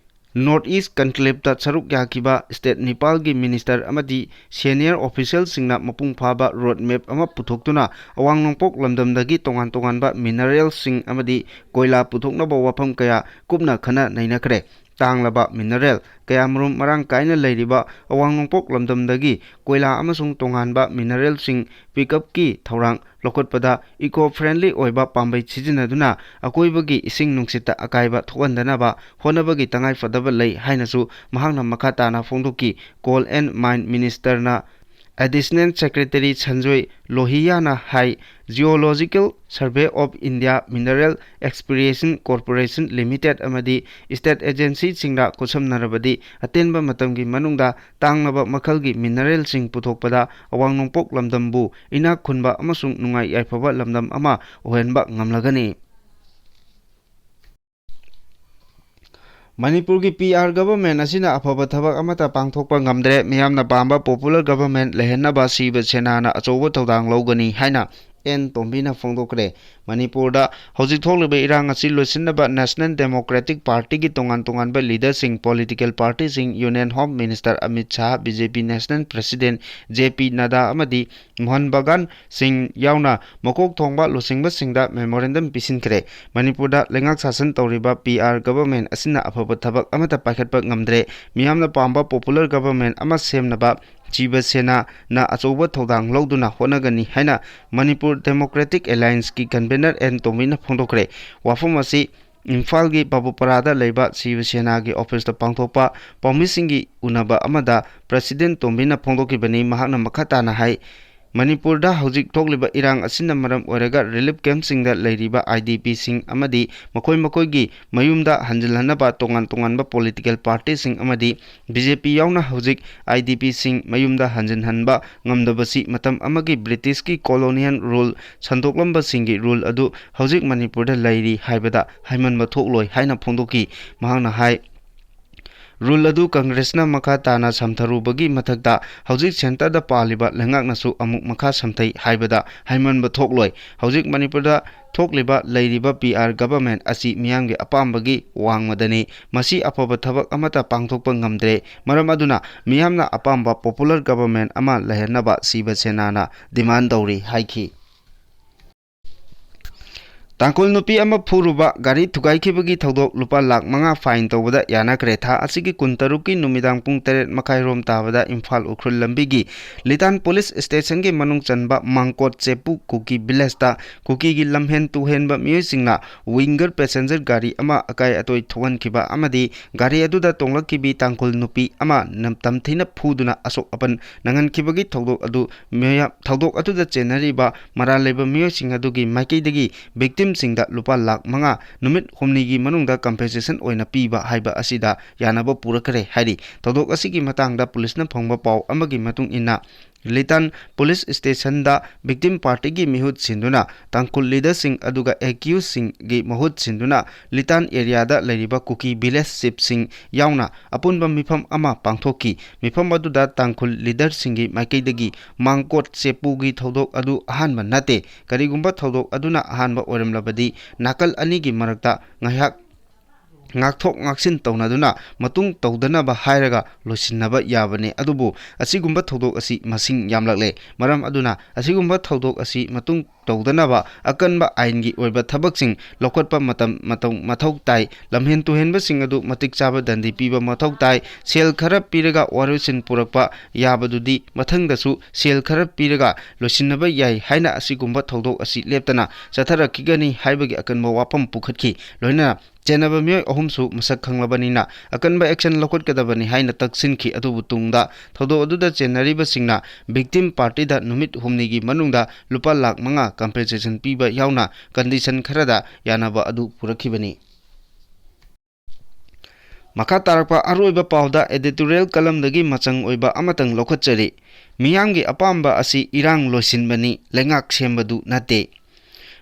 ꯅꯣꯔꯠ ꯏꯁ ꯀꯟꯀ꯭ꯂꯦꯞꯇ ꯁꯔꯨꯛ ꯌꯥꯈꯤꯕ ꯁ꯭ꯇꯦꯠ ꯅꯤꯄꯥꯜꯒꯤ ꯃꯤꯅꯤꯁꯇꯔ ꯑꯃꯗꯤ ꯁꯦꯅꯤꯌꯔ ꯑꯣꯐꯤꯁꯤꯌꯦꯜꯁꯤꯡꯅ ꯃꯄꯨꯡ ꯐꯥꯕ ꯔꯣꯗ ꯃꯦꯞ ꯑꯃ ꯄꯨꯊꯣꯛꯇꯨꯅ ꯑꯋꯥꯡ ꯅꯣꯡꯄꯣꯛ ꯂꯝꯗꯝꯗꯒꯤ ꯇꯣꯉꯥꯟ ꯇꯣꯉꯥꯟꯕ ꯃꯤꯅꯔꯦꯜꯁꯤꯡ ꯑꯃꯗꯤ ꯀꯣꯏꯂꯥ ꯄꯨꯊꯣꯛꯅꯕ ꯋꯥꯐꯝ ꯀꯌꯥ ꯀꯨꯞꯅ ꯈꯟꯅ ꯅꯩꯅꯈ꯭ꯔꯦ꯫ ꯇꯥꯡꯂꯕ ꯃꯤꯅꯔꯦꯜ ꯀꯌꯥꯃꯔꯨꯝ ꯃꯔꯥꯡ ꯀꯥꯏꯅ ꯂꯩꯔꯤꯕ ꯑꯋꯥꯡ ꯅꯣꯡꯄꯣꯛ ꯂꯝꯗꯝꯗꯒꯤ ꯀꯣꯏꯂꯥ ꯑꯃꯁꯨꯡ ꯇꯣꯉꯥꯟꯕ ꯃꯤꯅꯔꯦꯜꯁꯤꯡ ꯄꯤꯛꯑꯞꯀꯤ ꯊꯧꯔꯥꯡ ꯂꯧꯈꯠꯄꯗ ꯏꯀꯣ ꯐ꯭ꯔꯦꯟꯂꯤ ꯑꯣꯏꯕ ꯄꯥꯝꯕꯩ ꯁꯤꯖꯤꯟꯅꯗꯨꯅ ꯑꯀꯣꯏꯕꯒꯤ ꯏꯁꯤꯡ ꯅꯨꯡꯁꯤꯠꯇ ꯑꯀꯥꯏꯕ ꯊꯣꯛꯍꯟꯗꯅꯕ ꯍꯣꯠꯅꯕꯒꯤ ꯇꯉꯥꯏꯐꯗꯕ ꯂꯩ ꯍꯥꯏꯅꯁꯨ ꯃꯍꯥꯛꯅ ꯃꯈꯥ ꯇꯥꯅ ꯐꯣꯡꯗꯣꯛꯈꯤ꯫ ꯀꯣꯜ ꯑꯦꯟ ꯃꯥꯏꯟ ꯃꯤꯅꯤꯁꯇꯔꯅ ꯑꯦꯗꯤꯁꯅꯦꯜ ꯁꯦꯀ꯭ꯔꯦꯇꯔꯤ ꯁꯟꯖꯣꯏ ꯂꯣꯍꯤꯌꯥꯅ ꯍꯥꯏ, Geological Survey of India Mineral Exploration Corporation Limited ꯑꯃꯗꯤ ꯁ꯭ꯇꯦꯠ ꯑꯦꯖꯦꯟꯁꯤꯁꯤꯡꯗ ꯈꯨꯠꯁꯝꯅꯔꯕꯗꯤ ꯑꯇꯦꯟꯕ ꯃꯇꯝꯒꯤ ꯃꯅꯨꯡꯗ ꯇꯥꯡꯂꯕ ꯃꯈꯜꯒꯤ ꯃꯤꯅꯔꯦꯜꯁꯤꯡ ꯄꯨꯊꯣꯛꯄꯗ ꯑꯋꯥꯡ ꯅꯣꯡꯄꯣꯛ ꯂꯝꯗꯝꯕꯨ ꯏꯅꯥꯛ ꯈꯨꯟꯕ ꯑꯃꯁꯨꯡ ꯅꯨꯡꯉꯥꯏ ꯌꯥꯏꯐꯕ ꯂꯝꯗꯝ ꯑꯃ ꯑꯣꯏꯍꯟꯕ ꯉꯝꯂꯒꯅꯤ꯫ ꯃꯅꯤꯄꯨꯔꯒꯤ ꯄꯤ ꯑꯥꯔ ꯒꯚꯔꯟꯃꯦꯟ ꯑꯁꯤꯅ ꯑꯐꯕ ꯊꯕꯛ ꯑꯃꯠꯇ ꯄꯥꯡꯊꯣꯛꯄ ꯉꯝꯗ꯭ꯔꯦ꯫ ꯃꯤꯌꯥꯝꯅ ꯄꯥꯝꯕ ꯄꯣꯄꯨꯂꯔ ꯒꯚꯔꯟꯃꯦꯟ ꯂꯩꯍꯟꯅꯕ ꯁꯤꯕ ꯁꯦꯅꯥꯅ ꯑꯆꯧꯕ ꯊꯧꯗꯥꯡ ꯂꯧꯒꯅꯤ ꯍꯥꯏꯅ ꯑꯦꯟ ꯇꯣꯝꯕꯤꯅ ꯐꯣꯡꯗꯣꯛꯈ꯭ꯔꯦ꯫ ꯃꯅꯤꯄꯨꯔꯗ ꯍꯧꯖꯤꯛ ꯊꯣꯛꯂꯤꯕ ꯏꯔꯥꯡ ꯑꯁꯤ ꯂꯣꯏꯁꯤꯟꯅꯕ ꯅꯦꯁꯅꯦꯜ ꯗꯦꯃꯣꯀ꯭ꯔꯦꯇꯤꯛ ꯄꯥꯔꯇꯤꯒꯤ ꯇꯣꯉꯥꯟ ꯇꯣꯉꯥꯟꯕ ꯂꯤꯗꯔꯁꯤꯡ, ꯄꯣꯂꯤꯇꯤꯀꯦꯜ ꯄꯥꯔꯇꯤꯁꯤꯡ, union home minister Amit Shah, B J P national president J P Nadda ꯑꯃꯗꯤ ꯃꯣꯍꯟ ꯕꯒꯥꯟ ꯁꯤꯡ ꯌꯥꯎꯅ ꯃꯀꯣꯛ ꯊꯣꯡꯕ ꯂꯨꯆꯤꯡꯕꯁꯤꯡꯗ ꯃꯦꯃꯣꯔꯦꯟꯗꯝ ꯄꯤꯁꯤꯟꯈ꯭ꯔꯦ꯫ ꯃꯅꯤꯄꯨꯔꯗ ꯂꯩꯉꯥꯛ ꯁꯥꯁꯟ ꯇꯧꯔꯤꯕ ꯄꯤ ꯑꯥꯔ ꯒꯚꯔꯟꯃꯦꯟ ꯑꯁꯤꯅ ꯑꯐꯕ ꯊꯕꯛ ꯑꯃꯠꯇ ꯄꯥꯏꯈꯠꯄ ꯉꯝꯗ꯭ꯔꯦ꯫ ꯃꯤꯌꯥꯝꯅ ꯄꯥꯝꯕ ꯄꯣꯄꯨꯂꯔ ꯒꯚꯔꯟꯃꯦꯟ ꯑꯃ ꯁꯦꯝꯅꯕ ꯁꯤꯕ ꯁꯦꯅꯥꯅ ꯑꯆꯧꯕ ꯊꯧꯗꯥꯡ ꯂꯧꯗꯨꯅ ꯍꯣꯠꯅꯒꯅꯤ ꯍꯥꯏꯅ ꯃꯅꯤꯄꯨꯔ ꯗꯦꯃꯣꯀ꯭ꯔꯦꯇꯤꯛ ꯑꯦꯂꯥꯏꯟꯁꯀꯤ ꯀꯟꯚꯦꯅꯔ ꯑꯦꯟ ꯇꯣꯝꯕꯤꯅ ꯐꯣꯡꯗꯣꯛꯈ꯭ꯔꯦ꯫ ꯋꯥꯐꯝ ꯑꯁꯤ ꯏꯝꯐꯥꯜꯒꯤ ꯕꯥꯕꯨꯄꯥꯔꯥꯗ ꯂꯩꯕ ꯁꯤꯕ ꯁꯦꯅꯥꯒꯤ ꯑꯣꯐꯤꯁꯇ ꯄꯥꯡꯊꯣꯛꯄ ꯄꯥꯎꯃꯤꯁꯤꯡꯒꯤ ꯎꯅꯕ ꯑꯃꯗ ꯄ꯭ꯔꯦꯁꯤꯗꯦꯟꯠ ꯇꯣꯝꯕꯤꯅ ꯐꯣꯡꯗꯣꯛꯈꯤꯕꯅꯤ꯫ ꯃꯍꯥꯛꯅ ꯃꯈꯥ ꯇꯥꯅ ꯍꯥꯏ, ꯃꯅꯤꯄꯨꯔꯗ ꯍꯧꯖꯤꯛ ꯊꯣꯛꯂꯤꯕ ꯏꯔꯥꯡ ꯑꯁꯤꯅ ꯃꯔꯝ ꯑꯣꯏꯔꯒ ꯔꯤꯂꯤꯐ ꯀꯦꯝꯞꯁꯤꯡꯗ ꯂꯩꯔꯤꯕ ꯑꯥꯏ ꯗꯤ ꯄꯤꯁꯤꯡ ꯑꯃꯗꯤ ꯃꯈꯣꯏ ꯃꯈꯣꯏꯒꯤ ꯃꯌꯨꯝꯗ ꯍꯟꯖꯤꯜꯍꯟꯅꯕ ꯇꯣꯉꯥꯟ ꯇꯣꯉꯥꯟꯕ ꯄꯣꯂꯤꯇꯤꯀꯦꯜ ꯄꯥꯔꯇꯤꯁꯤꯡ ꯑꯃꯗꯤ ꯕꯤ ꯖꯦ ꯄꯤ ꯌꯥꯎꯅ ꯍꯧꯖꯤꯛ ꯑꯥꯏ ꯗꯤ ꯄꯤꯁꯤꯡ ꯃꯌꯨꯝꯗ ꯍꯟꯖꯤꯟꯍꯟꯕ ꯉꯝꯗꯕꯁꯤ ꯃꯇꯝ ꯑꯃꯒꯤ ꯕ꯭ꯔꯤꯇꯤꯁꯀꯤ ꯀꯣꯂꯣꯅꯤꯌꯦꯜ ꯔꯨꯜ ꯁꯟꯗꯣꯛꯂꯝꯕꯁꯤꯡꯒꯤ ꯔꯨꯜ ꯑꯗꯨ ꯍꯧꯖꯤꯛ ꯃꯅꯤꯄꯨꯔꯗ ꯂꯩꯔꯤ ꯍꯥꯏꯕꯗ ꯍꯥꯏꯃꯟꯕ ꯊꯣꯛꯂꯣꯏ ꯍꯥꯏꯅ ꯐꯣꯡꯗꯣꯛꯈꯤ꯫ ꯃꯍꯥꯛꯅ ꯍꯥꯏ, ꯔꯨꯜ ꯑꯗꯨ ꯀꯪꯒ꯭ꯔꯦꯁꯅ ꯃꯈꯥ ꯇꯥꯅ ꯁꯝꯊꯔꯨꯕꯒꯤ ꯃꯊꯛꯇ ꯍꯧꯖꯤꯛ ꯁꯦꯟꯇꯔꯗ ꯄꯥꯜꯂꯤꯕ ꯂꯩꯉꯥꯛꯅꯁꯨ ꯑꯃꯨꯛ ꯃꯈꯥ ꯁꯝꯊꯩ ꯍꯥꯏꯕꯗ ꯍꯥꯏꯃꯟꯕ ꯊꯣꯛꯂꯣꯏ꯫ ꯍꯧꯖꯤꯛ ꯃꯅꯤꯄꯨꯔꯗ ꯊꯣꯛꯂꯤꯕ ꯂꯩꯔꯤꯕ ꯄꯤ ꯑꯥꯔ ꯒꯚꯔꯟꯃꯦꯟꯠ ꯑꯁꯤ ꯃꯤꯌꯥꯝꯒꯤ ꯑꯄꯥꯝꯕꯒꯤ ꯋꯥꯡꯃꯗꯅꯤ꯫ ꯃꯁꯤ ꯑꯐꯕ ꯊꯕꯛ ꯑꯃꯠꯇ ꯄꯥꯡꯊꯣꯛꯄ ꯉꯝꯗ꯭ꯔꯦ꯫ ꯃꯔꯝ ꯑꯗꯨꯅ ꯃꯤꯌꯥꯝꯅ ꯑꯄꯥꯝꯕ ꯄꯣꯄꯨꯂꯔ ꯒꯚꯔꯟꯃꯦꯟꯠ ꯑꯃ ꯂꯩꯍꯟꯅꯕ ꯁꯤꯕ ꯁꯦꯅꯥꯅ ꯗꯤꯃꯥꯟ ꯇꯧꯔꯤ ꯍꯥꯏꯈꯤ꯫ ꯇꯥꯡꯈꯨꯜ ꯅꯨꯄꯤ ꯑꯃ ꯐꯨꯔꯨꯕ ꯒꯥꯔꯤ ꯊꯨꯒꯥꯏꯈꯤꯕꯒꯤ ꯊꯧꯗꯣꯛ ꯂꯨꯄꯥ ꯂꯥꯈ ꯃꯉꯥ ꯐꯥꯏꯟ ꯇꯧꯕꯗ ꯌꯥꯅꯈ꯭ꯔꯦ꯫ ꯊꯥ ꯑꯁꯤꯒꯤ ꯀꯨꯟꯇꯔꯨꯛꯀꯤ ꯅꯨꯃꯤꯗꯥꯡ ꯄꯨꯡ ꯇꯔꯦꯠ ꯃꯈꯥꯏꯔꯣꯝ ꯇꯥꯕꯗ ꯏꯝꯐꯥꯜ ꯎꯈ꯭ꯔꯨꯜ ꯂꯝꯕꯤꯒꯤ ꯂꯤꯇꯥꯟ ꯄꯨꯂꯤꯁ ꯁ꯭ꯇꯦꯁꯟꯒꯤ ꯃꯅꯨꯡ ꯆꯟꯕ ꯃꯥꯡꯀꯣꯠ ꯆꯦꯄꯨ ꯀꯨꯀꯤ ꯚꯤꯂꯦꯖꯇ ꯀꯨꯀꯤꯒꯤ ꯂꯝꯍꯦꯟ ꯇꯨꯍꯦꯟꯕ ꯃꯤꯑꯣꯏꯁꯤꯡꯅ ꯋꯤꯡꯒꯔ ꯄꯦꯁꯦꯟꯖꯔ ꯒꯥꯔꯤ ꯑꯃ ꯑꯀꯥꯏ ꯑꯇꯣꯏ ꯊꯣꯛꯍꯟꯈꯤꯕ ꯑꯃꯗꯤ ꯒꯥꯔꯤ ꯑꯗꯨꯗ ꯇꯣꯡꯂꯛꯈꯤꯕꯤ ꯇꯥꯡꯈꯨꯜ ꯅꯨꯄꯤ ꯑꯃ ꯅꯝ-, ꯇꯝꯊꯤꯅ ꯐꯨꯗꯨꯅ ꯑꯁꯣꯛ ꯑꯄꯟ ꯅꯪꯍꯟꯈꯤꯕꯒꯤ ꯊꯧꯗꯣꯛ ꯑꯗꯨ ꯃꯤꯌꯥ-, ꯊꯧꯗꯣꯛ ꯑꯗꯨꯗ ꯆꯦꯟꯅꯔꯤꯕ ꯃꯔꯥꯜ ꯂꯩꯕ ꯃꯤꯑꯣꯏꯁꯤꯡ ꯑꯗꯨꯒꯤ ꯃꯥꯏꯀꯩꯗꯒꯤ ꯚꯤꯛꯇꯤꯝꯁꯤꯡꯗ ꯂꯨꯄꯥ ꯂꯥꯈ ꯃꯉꯥ ꯅꯨꯃꯤꯠ ꯍꯨꯝꯅꯤꯒꯤ ꯃꯅꯨꯡꯗ ꯀꯝꯄꯦꯟꯁꯦꯁꯟ ꯑꯣꯏꯅ ꯄꯤꯕ ꯍꯥꯏꯕ ꯑꯁꯤꯗ ꯌꯥꯅꯕ ꯄꯨꯔꯛꯈ꯭ꯔꯦ ꯍꯥꯏꯔꯤ꯫ ꯊꯧꯗꯣꯛ ꯑꯁꯤꯒꯤ ꯃꯇꯥꯡꯗ ꯄꯨꯂꯤꯁꯅ ꯐꯪꯕ ꯄꯥꯎ ꯑꯃꯒꯤ ꯃꯇꯨꯡ ꯏꯟꯅ, ꯂꯤꯇꯥꯟ ꯄꯨꯂꯤꯁ ꯁ꯭ꯇꯦꯁꯟꯗ ꯚꯤꯛꯇꯤꯝ ꯄꯥꯔꯇꯤꯒꯤ ꯃꯤꯍꯨꯠ ꯁꯤꯟꯗꯨꯅ ꯇꯥꯡꯈꯨꯜ ꯂꯤꯗꯔꯁꯤꯡ ꯑꯗꯨꯒ ꯑꯦꯀ꯭ꯌꯨꯁꯁꯤꯡꯒꯤ ꯃꯍꯨꯠ ꯁꯤꯟꯗꯨꯅ ꯂꯤꯇꯥꯟ ꯑꯦꯔꯤꯌꯥꯗ ꯂꯩꯔꯤꯕ ꯀꯨꯀꯤ ꯚꯤꯂꯦꯖ ꯆꯤꯞꯁꯤꯡ ꯌꯥꯎꯅ ꯑꯄꯨꯟꯕ ꯃꯤꯐꯝ ꯑꯃ ꯄꯥꯡꯊꯣꯛꯈꯤ꯫ ꯃꯤꯐꯝ ꯑꯗꯨꯗ ꯇꯥꯡꯈꯨꯜ ꯂꯤꯗꯔꯁꯤꯡꯒꯤ ꯃꯥꯏꯀꯩꯗꯒꯤ ꯃꯥꯡꯀꯣꯠ ꯆꯦꯄꯨꯒꯤ ꯊꯧꯗꯣꯛ ꯑꯗꯨ ꯑꯍꯥꯟꯕ ꯅꯠꯇꯦ꯫ ꯀꯔꯤꯒꯨꯝꯕ ꯊꯧꯗꯣꯛ ꯑꯗꯨꯅ ꯑꯍꯥꯟꯕ ꯑꯣꯏꯔꯝꯂꯕꯗꯤ ꯅꯥꯀꯜ ꯑꯅꯤꯒꯤ ꯃꯔꯛꯇ ꯉꯥꯏꯍꯥꯛ ꯉꯥꯛꯊꯣꯛ ꯉꯥꯛꯁꯤꯟ ꯇꯧꯅꯗꯨꯅ ꯃꯇꯨꯡ ꯇꯧꯗꯅꯕ ꯍꯥꯏꯔꯒ ꯂꯣꯏꯁꯤꯟꯅꯕ ꯌꯥꯕꯅꯤ꯫ ꯑꯗꯨꯕꯨ ꯑꯁꯤꯒꯨꯝꯕ ꯊꯧꯗꯣꯛ ꯑꯁꯤ ꯃꯁꯤꯡ ꯌꯥꯝꯂꯛꯂꯦ꯫ ꯃꯔꯝ ꯑꯗꯨꯅ ꯑꯁꯤꯒꯨꯝꯕ ꯊꯧꯗꯣꯛ ꯑꯁꯤ ꯃꯇꯨꯡ ꯇꯧꯗꯅꯕ ꯑꯀꯟꯕ ꯑꯥꯏꯟꯒꯤ ꯑꯣꯏꯕ ꯊꯕꯛꯁꯤꯡ ꯂꯧꯈꯠꯄ ꯃꯇꯝ ꯃꯇꯧ ꯃꯊꯧ ꯇꯥꯏ꯫ ꯂꯝꯍꯦꯟ ꯇꯨꯍꯦꯟꯕꯁꯤꯡ ꯑꯗꯨ ꯃꯇꯤꯛ ꯆꯥꯕ ꯗꯟꯗꯤ ꯄꯤꯕ ꯃꯊꯧ ꯇꯥꯏ꯫ ꯁꯦꯜ ꯈꯔ ꯄꯤꯔꯒ ꯋꯥꯔꯣꯏꯁꯤꯟ ꯄꯨꯔꯛꯄ ꯌꯥꯕꯗꯨꯗꯤ ꯃꯊꯪꯗꯁꯨ ꯁꯦꯜ ꯈꯔ ꯄꯤꯔꯒ ꯂꯣꯏꯁꯤꯟꯅꯕ ꯌꯥꯏ ꯍꯥꯏꯅ ꯑꯁꯤꯒꯨꯝꯕ ꯊꯧꯗꯣꯛ ꯑꯁꯤ ꯂꯦꯞꯇꯅ ꯆꯠꯊꯔꯛꯈꯤꯒꯅꯤ ꯍꯥꯏꯕꯒꯤ ꯑꯀꯟꯕ ꯋꯥꯐꯝ ꯄꯨꯈꯠꯈꯤ꯫ ꯂꯣꯏꯅꯅ ꯆꯦꯟꯅꯕ ꯃꯤꯑꯣꯏ ꯑꯍꯨꯝꯁꯨ ꯃꯁꯛ ꯈꯪꯂꯕꯅꯤꯅ ꯑꯀꯟꯕ action ꯂꯧꯈꯠꯀꯗꯕꯅꯤ ꯍꯥꯏꯅ ꯇꯛꯁꯤꯟꯈꯤ꯫ ꯑꯗꯨꯕꯨ ꯇꯨꯡꯗ ꯊꯧꯗꯣꯛ ꯑꯗꯨꯗ ꯆꯦꯟꯅꯔꯤꯕꯁꯤꯡꯅ victim partyꯗ ꯅꯨꯃꯤꯠ ꯍꯨꯝꯅꯤꯒꯤ ꯃꯅꯨꯡꯗ ꯂꯨꯄꯥ ꯂꯥꯈ ꯃꯉꯥ compensation ꯄꯤꯕ ꯌꯥꯎꯅ condition ꯈꯔꯗ ꯌꯥꯅꯕ ꯑꯗꯨ ꯄꯨꯔꯛꯈꯤꯕꯅꯤ꯫ ꯃꯈꯥ ꯇꯥꯔꯛꯄ ꯑꯔꯣꯏꯕ ꯄꯥꯎꯗ editorial columnꯗꯒꯤ ꯃꯆꯪ ꯑꯣꯏꯕ ꯑꯃꯇꯪ ꯂꯧꯈꯠꯆꯔꯤ꯫ ꯃꯤꯌꯥꯝꯒꯤ ꯑꯄꯥꯝꯕ ꯑꯁꯤ ꯏꯔꯥꯡ ꯂꯣꯏꯁꯤꯟꯕꯅꯤ, ꯂꯩꯉꯥꯛ ꯁꯦꯝꯕꯗꯨ ꯅꯠꯇꯦ꯫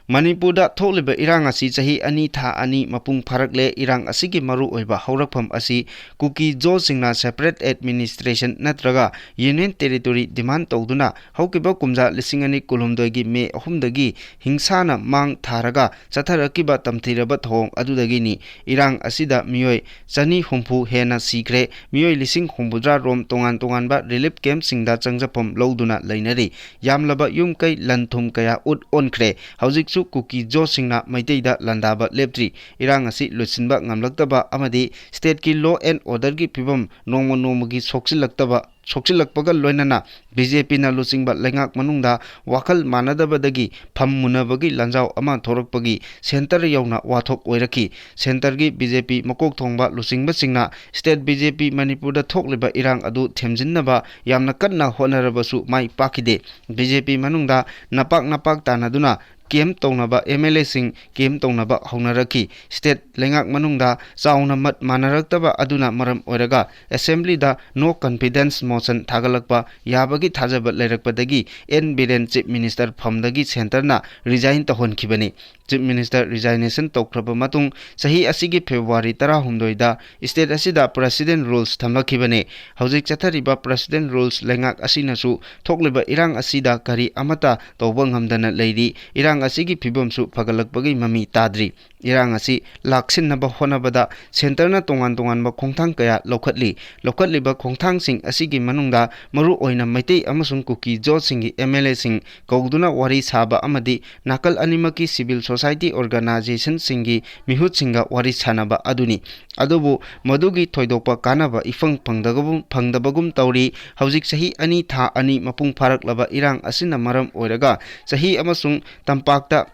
ꯃꯅꯤꯄꯨꯔꯗ ꯊꯣꯛꯂꯤꯕ ꯏꯔꯥꯡ ꯑꯁꯤ ꯆꯍꯤ ꯑꯅꯤ ꯊꯥ ꯑꯅꯤ ꯃꯄꯨꯡ ꯐꯥꯔꯛꯂꯦ꯫ ꯏꯔꯥꯡ ꯑꯁꯤꯒꯤ ꯃꯔꯨꯑꯣꯏꯕ ꯍꯧꯔꯛꯐꯝ ꯑꯁꯤ ꯀꯨꯀꯤ ꯖꯣꯁꯤꯡꯅ separate administration ꯅꯠꯇ꯭ꯔꯒ union territory demand ꯇꯧꯗꯨꯅ ꯍꯧꯈꯤꯕ ꯀꯨꯝꯖꯥ ꯂꯤꯁꯤꯡ ꯑꯅꯤ ꯀꯨꯟꯍꯨꯝꯗꯣꯏꯒꯤ ꯃꯦ ꯑꯍꯨꯝꯗꯒꯤ ꯍꯤꯡꯁꯥꯅ ꯃꯥꯡ ꯊꯥꯔꯒ ꯆꯠꯊꯔꯛꯈꯤꯕ ꯇꯝꯊꯤꯔꯕ ꯊꯧꯑꯣꯡ ꯑꯗꯨꯗꯒꯤꯅꯤ꯫ ꯏꯔꯥꯡ ꯑꯁꯤꯗ ꯃꯤꯑꯣꯏ ꯆꯅꯤ ꯍꯨꯝꯐꯨ ꯍꯦꯟꯅ ꯁꯤꯈ꯭ꯔꯦ꯫ ꯃꯤꯑꯣꯏ ꯂꯤꯁꯤꯡ ꯍꯨꯝꯐꯨꯇꯔꯥ ꯔꯣꯝ ꯇꯣꯉꯥꯟ ꯇꯣꯉꯥꯟꯕ relief campꯁꯤꯡꯗ ꯆꯪꯖꯐꯝ ꯂꯧꯗꯨꯅ ꯂꯩꯅꯔꯤ꯫ ꯌꯥꯝꯂꯕ ꯌꯨꯝ ꯀꯩ ꯂꯟ ꯊꯨꯝ ꯀꯌꯥ ꯎꯠ ꯑꯣꯟꯈ꯭ꯔꯦ꯫ ꯍꯧꯖꯤꯛꯁꯨ ꯀꯨꯀꯤ ꯖꯣꯁꯤꯡꯅ ꯃꯩꯇꯩꯗ ꯂꯥꯟꯗꯥꯕ ꯂꯦꯞꯇ꯭ꯔꯤ꯫ ꯏꯔꯥꯡ ꯑꯁꯤ ꯂꯣꯏꯁꯤꯟꯕ ꯉꯝꯂꯛꯇꯕ ꯑꯃꯗꯤ stateꯀꯤ law and orderꯒꯤ ꯐꯤꯕꯝ ꯅꯣꯡꯃ ꯅꯣꯡꯃꯒꯤ ꯁꯣꯛꯆꯤꯜꯂꯛꯇꯕ ꯁꯣꯛꯆꯤꯜꯂꯛꯄꯒ ꯂꯣꯏꯅꯅ BJPꯅ ꯂꯨꯆꯤꯡꯕ ꯂꯩꯉꯥꯛ ꯃꯅꯨꯡꯗ ꯋꯥꯈꯜ ꯃꯥꯟꯅꯗꯕꯗꯒꯤ ꯐꯝ ꯃꯨꯟꯅꯕꯒꯤ ꯂꯥꯟꯖꯥꯎ ꯑꯃ ꯊꯣꯔꯛꯄꯒꯤ centre ꯌꯧꯅ ꯋꯥꯊꯣꯛ ꯑꯣꯏꯔꯛꯈꯤ꯫ Centreꯒꯤ BJP ꯃꯀꯣꯛ ꯊꯣꯡꯕ ꯂꯨꯆꯤꯡꯕꯁꯤꯡꯅ state BJP ꯃꯅꯤꯄꯨꯔꯗ ꯊꯣꯛꯂꯤꯕ ꯏꯔꯥꯡ ꯑꯗꯨ ꯊꯦꯝꯖꯤꯟꯅꯕ ꯌꯥꯝꯅ ꯀꯟꯅ ꯍꯣꯠꯅꯔꯕꯁꯨ ꯃꯥꯏ ꯄꯥꯛꯈꯤꯗꯦ꯫ BJP ꯃꯅꯨꯡꯗ ꯅꯄꯥꯛ ꯅꯄꯥꯛ ꯇꯥꯟꯅꯗꯨꯅ camp ꯇꯧꯅꯕ MLAꯁꯤꯡ camp ꯇꯧꯅꯕ ꯍꯧꯅꯔꯛꯈꯤ꯫ State ꯂꯩꯉꯥꯛ ꯃꯅꯨꯡꯗ ꯆꯥꯎꯅ ꯃꯠ ꯃꯥꯟꯅꯔꯛꯇꯕ ꯑꯗꯨꯅ ꯃꯔꯝ ꯑꯣꯏꯔꯒ Assemblyꯗ no confidence motion ꯊꯥꯒꯠꯂꯛꯄ ꯌꯥꯕꯒꯤ ꯊꯥꯖꯕ ꯂꯩꯔꯛꯄꯗꯒꯤ N Biren Chief Minister ꯐꯝꯗꯒꯤ centreꯅ resign ꯇꯧꯍꯟꯈꯤꯕꯅꯤ꯫ Chief Minister resignation ꯇꯧꯈ꯭ꯔꯕ ꯃꯇꯨꯡ ꯆꯍꯤ ꯑꯁꯤꯒꯤ February ꯇꯔꯥꯍꯨꯝꯗꯣꯏꯗ state ꯑꯁꯤꯗ President rules ꯊꯝꯂꯛꯈꯤꯕꯅꯤ꯫ ꯍꯧꯖꯤꯛ ꯆꯠꯊꯔꯤꯕ President rules ꯂꯩꯉꯥꯛ ꯑꯁꯤꯅꯁꯨ ꯊꯣꯛꯂꯤꯕ ꯏꯔꯥꯡ ꯑꯁꯤꯗ ꯀꯔꯤ ꯑꯃꯠꯇ ꯇꯧꯕ ꯉꯝꯗꯅ ꯂꯩꯔꯤ꯫ ꯏꯔꯥꯡ ꯑꯁꯤꯒꯤ ꯐꯤꯕꯝꯁꯨ ꯐꯒꯠꯂꯛꯄꯒꯤ ꯃꯃꯤ ꯇꯥꯗ꯭ꯔꯤ꯫ ꯏꯔꯥꯡ ꯑꯁꯤ ꯂꯥꯛꯁꯤꯟꯅꯕ ꯍꯣꯠꯅꯕꯗ ꯁꯦꯟꯇꯔꯅ ꯇꯣꯉꯥꯟ ꯇꯣꯉꯥꯟꯕ ꯈꯣꯡꯊꯥꯡ ꯀꯌꯥ ꯂꯧꯈꯠꯂꯤ꯫ ꯂꯧꯈꯠꯂꯤꯕ ꯈꯣꯡꯊꯥꯡꯁꯤꯡ ꯑꯁꯤꯒꯤ ꯃꯅꯨꯡꯗ ꯃꯔꯨꯑꯣꯏꯅ ꯃꯩꯇꯩ ꯑꯃꯁꯨꯡ ꯀꯨꯀꯤ ꯖꯣꯠꯁꯤꯡꯒꯤ ꯑꯦꯝ ꯑꯦꯜ ꯑꯦꯁꯤꯡ ꯀꯧꯗꯨꯅ ꯋꯥꯔꯤ ꯁꯥꯕ ꯑꯃꯗꯤ ꯅꯥꯀꯜ ꯑꯅꯤꯃꯛꯀꯤ ꯁꯤꯚꯤꯜ ꯁꯣꯁꯥꯏꯇꯤ ꯑꯣꯔꯒꯅꯥꯏꯖꯦꯁꯟꯁꯤꯡꯒꯤ ꯃꯤꯍꯨꯠꯁꯤꯡꯒ ꯋꯥꯔꯤ ꯁꯥꯅꯕ ꯑꯗꯨꯅꯤ꯫ ꯑꯗꯨꯕꯨ ꯃꯗꯨꯒꯤ ꯊꯣꯏꯗꯣꯛꯄ ꯀꯥꯟꯅꯕ ꯏꯐꯪ ꯐꯪꯗꯕꯒꯨꯝ, ꯐꯪꯗꯕꯒꯨꯝ ꯇꯧꯔꯤ꯫ ꯍꯧꯖꯤꯛ ꯆꯍꯤ ꯑꯅꯤ ꯊꯥ ꯑꯅꯤ ꯃꯄꯨꯡ ꯐꯥꯔꯛꯂꯕ ꯏꯔꯥꯡ ꯑꯁꯤꯅ ꯃꯔꯝ ꯑꯣꯏꯔꯒ ꯆꯍꯤ ꯑꯃꯁꯨꯡ ꯇꯝꯄꯥꯛꯇ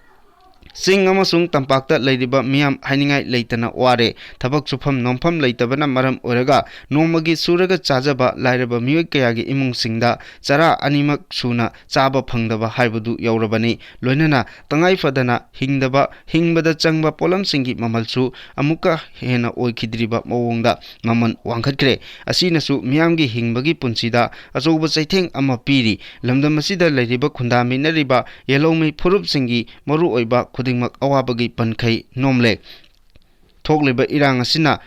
ꯆꯤꯡ ꯑꯃꯁꯨꯡ ꯇꯝꯄꯥꯛꯇ ꯂꯩꯔꯤꯕ ꯃꯤꯌꯥꯝ ꯍꯥꯏꯅꯤꯡꯉꯥꯏ ꯂꯩꯇꯅ ꯋꯥꯔꯦ꯫ ꯊꯕꯛ ꯁꯨꯐꯝ ꯅꯣꯝꯐꯝ ꯂꯩꯇꯕꯅ ꯃꯔꯝ ꯑꯣꯏꯔꯒ ꯅꯣꯡꯃꯒꯤ ꯁꯨꯔꯒ ꯆꯥꯖꯕ ꯂꯥꯏꯔꯕ ꯃꯤꯑꯣꯏ ꯀꯌꯥꯒꯤ ꯏꯃꯨꯡꯁꯤꯡꯗ ꯆꯔꯥ ꯑꯅꯤꯃꯛ ꯁꯨꯅ ꯆꯥꯕ ꯐꯪꯗꯕ ꯍꯥꯏꯕꯗꯨ ꯌꯧꯔꯕꯅꯤ꯫ ꯂꯣꯏꯅꯅ ꯇꯉꯥꯏ ꯐꯗꯅ ꯍꯤꯡꯗꯕ, ꯍꯤꯡꯕꯗ ꯆꯪꯕ ꯄꯣꯠꯂꯝꯁꯤꯡꯒꯤ ꯃꯃꯜꯁꯨ ꯑꯃꯨꯛꯀ ꯍꯦꯟꯅ ꯑꯣꯏꯈꯤꯗ꯭ꯔꯤꯕ ꯃꯑꯣꯡꯗ ꯃꯃꯜ ꯋꯥꯡꯈꯠꯈ꯭ꯔꯦ꯫ ꯑꯁꯤꯅꯁꯨ ꯃꯤꯌꯥꯝꯒꯤ ꯍꯤꯡꯕꯒꯤ ꯄꯨꯟꯁꯤꯗ ꯑꯆꯧꯕ ꯆꯩꯊꯦꯡ ꯑꯃ ꯄꯤꯔꯤ꯫ ꯂꯝꯗꯝ ꯑꯁꯤꯗ ꯂꯩꯔꯤꯕ ꯈꯨꯟꯗꯥꯃꯤꯟꯅꯔꯤꯕ ꯌꯦꯜꯍꯧꯃꯤ ꯐꯨꯔꯨꯞꯁꯤꯡꯒꯤ ꯃꯔꯨꯑꯣꯏꯕ ꯈꯨꯗꯤꯡꯃꯛ ꯑꯋꯥꯕꯒꯤ ꯄꯟꯈꯩ ꯅꯣꯝꯂꯦ꯫ ꯊꯣꯛꯂꯤꯕ ꯏꯔꯥꯡ ꯑꯁꯤꯅ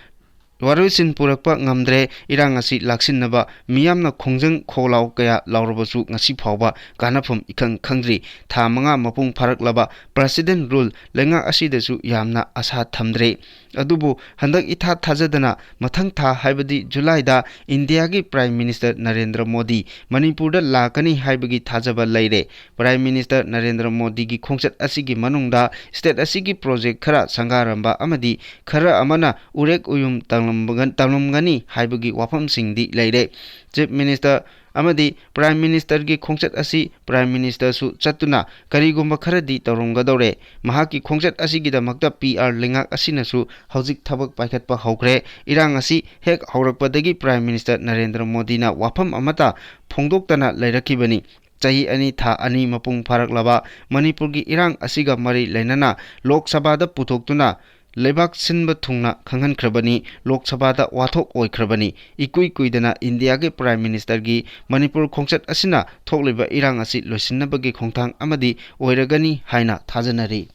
ꯋꯥꯔꯣꯏꯁꯤꯟ ꯄꯨꯔꯛꯄ ꯉꯝꯗ꯭ꯔꯦ꯫ ꯏꯔꯥꯡ ꯑꯁꯤ ꯂꯥꯛꯁꯤꯟꯅꯕ ꯃꯤꯌꯥꯝꯅ ꯈꯣꯡꯖꯪ ꯈꯣꯂꯥꯎ ꯀꯌꯥ ꯂꯥꯎꯔꯕꯁꯨ ꯉꯁꯤ ꯐꯥꯎꯕ ꯀꯥꯟꯅꯐꯝ ꯏꯈꯪ ꯈꯪꯗ꯭ꯔꯤ꯫ ꯊꯥ ꯃꯉꯥ ꯃꯄꯨꯡ ꯐꯥꯔꯛꯂꯕ ꯄ꯭ꯔꯁꯤꯗꯦꯟ ꯔꯨꯜ ꯂꯩꯉꯥꯛ ꯑꯁꯤꯗꯁꯨ ꯌꯥꯝꯅ ꯑꯁꯥ ꯊꯝꯗ꯭ꯔꯦ꯫ ꯑꯗꯨꯕꯨ ꯍꯟꯗꯛ ꯏꯊꯥ ꯊꯥꯖꯗꯅ ꯃꯊꯪ ꯊꯥ, ꯍꯥꯏꯕꯗꯤ ꯖꯨꯂꯥꯏꯗ ꯏꯟꯗꯤꯌꯥꯒꯤ ꯄ꯭ꯔꯥꯏꯝ ꯃꯤꯅꯤꯁꯇꯔ ꯅꯔꯦꯟꯗ꯭ꯔ ꯃꯣꯗꯤ ꯃꯅꯤꯄꯨꯔꯗ ꯂꯥꯛꯀꯅꯤ ꯍꯥꯏꯕꯒꯤ ꯊꯥꯖꯕ ꯂꯩꯔꯦ꯫ ꯄ꯭ꯔꯥꯏꯝ ꯃꯤꯅꯤꯁꯇꯔ ꯅꯔꯦꯟꯗ꯭ꯔ ꯃꯣꯗꯤꯒꯤ ꯈꯣꯡꯆꯠ ꯑꯁꯤꯒꯤ ꯃꯅꯨꯡꯗ ꯁ꯭ꯇꯦꯠ ꯑꯁꯤꯒꯤ ꯄ꯭ꯔꯣꯖꯦꯛ ꯈꯔ ꯁꯪꯒꯥꯔꯝꯕ ꯑꯃꯗꯤ ꯈꯔ ꯑꯃꯅ ꯎꯔꯦꯛ ꯎꯌꯨꯝ ꯇꯝꯂꯝꯕꯒ-, ꯇꯝꯂꯝꯒꯅꯤ ꯍꯥꯏꯕꯒꯤ ꯋꯥꯐꯝꯁꯤꯡꯗꯤ ꯂꯩꯔꯦ꯫ ꯆꯤꯐ ꯃꯤꯅꯤꯁꯇꯔ ꯑꯃꯗꯤ ꯄ꯭ꯔꯥꯏꯝ ꯃꯤꯅꯤꯁꯇꯔꯒꯤ ꯈꯣꯡꯆꯠ ꯑꯁꯤ ꯄ꯭ꯔꯥꯏꯝ ꯃꯤꯅꯤꯁꯇꯔꯁꯨ ꯆꯠꯇꯨꯅ ꯀꯔꯤꯒꯨꯝꯕ ꯈꯔꯗꯤ ꯇꯧꯔꯝꯒꯗꯧꯔꯦ꯫ ꯃꯍꯥꯛꯀꯤ ꯈꯣꯡꯆꯠ ꯑꯁꯤꯒꯤꯗꯃꯛꯇ ꯄꯤ ꯑꯥꯔ ꯂꯩꯉꯥꯛ ꯑꯁꯤꯅꯁꯨ ꯍꯧꯖꯤꯛ ꯊꯕꯛ ꯄꯥꯏꯈꯠꯄ ꯍꯧꯈ꯭ꯔꯦ꯫ ꯏꯔꯥꯡ ꯑꯁꯤ ꯍꯦꯛ ꯍꯧꯔꯛꯄꯗꯒꯤ ꯄ꯭ꯔꯥꯏꯝ ꯃꯤꯅꯤꯁꯇꯔ ꯅꯔꯦꯟꯗ꯭ꯔ ꯃꯣꯗꯤꯅ ꯋꯥꯐꯝ ꯑꯃꯠꯇ ꯐꯣꯡꯗꯣꯛꯇꯅ ꯂꯩꯔꯛꯈꯤꯕꯅꯤ꯫ ꯆꯍꯤ ꯑꯅꯤ ꯊꯥ ꯑꯅꯤ ꯃꯄꯨꯡ ꯐꯥꯔꯛꯂꯕ ꯃꯅꯤꯄꯨꯔꯒꯤ ꯏꯔꯥꯡ ꯑꯁꯤꯒ ꯃꯔꯤ ꯂꯩꯅꯅ ꯂꯣꯛ ꯁꯚꯥꯗ ꯄꯨꯊꯣꯛꯇꯨꯅ ꯂꯩꯕꯥꯛ ꯁꯤꯟꯕ ꯊꯨꯡꯅ ꯈꯪꯍꯟꯈ꯭ꯔꯕꯅꯤ꯫ ꯂꯣꯛ ꯁꯚꯥꯗ ꯋꯥꯊꯣꯛ ꯑꯣꯏꯈ꯭ꯔꯕꯅꯤ꯫ ꯏꯀꯨꯏ ꯀꯨꯏꯗꯅ ꯏꯟꯗꯤꯌꯥꯒꯤ ꯄ꯭ꯔꯥꯏꯝ ꯃꯤꯅꯤꯁꯇꯔꯒꯤ ꯃꯅꯤꯄꯨꯔ ꯈꯣꯡꯆꯠ ꯑꯁꯤꯅ ꯊꯣꯛꯂꯤꯕ ꯏꯔꯥꯡ ꯑꯁꯤ ꯂꯣꯏꯁꯤꯟꯅꯕꯒꯤ ꯈꯣꯡꯊꯥꯡ ꯑꯃꯗꯤ ꯑꯣꯏꯔꯒꯅꯤ ꯍꯥꯏꯅ ꯊꯥꯖꯅꯔꯤ꯫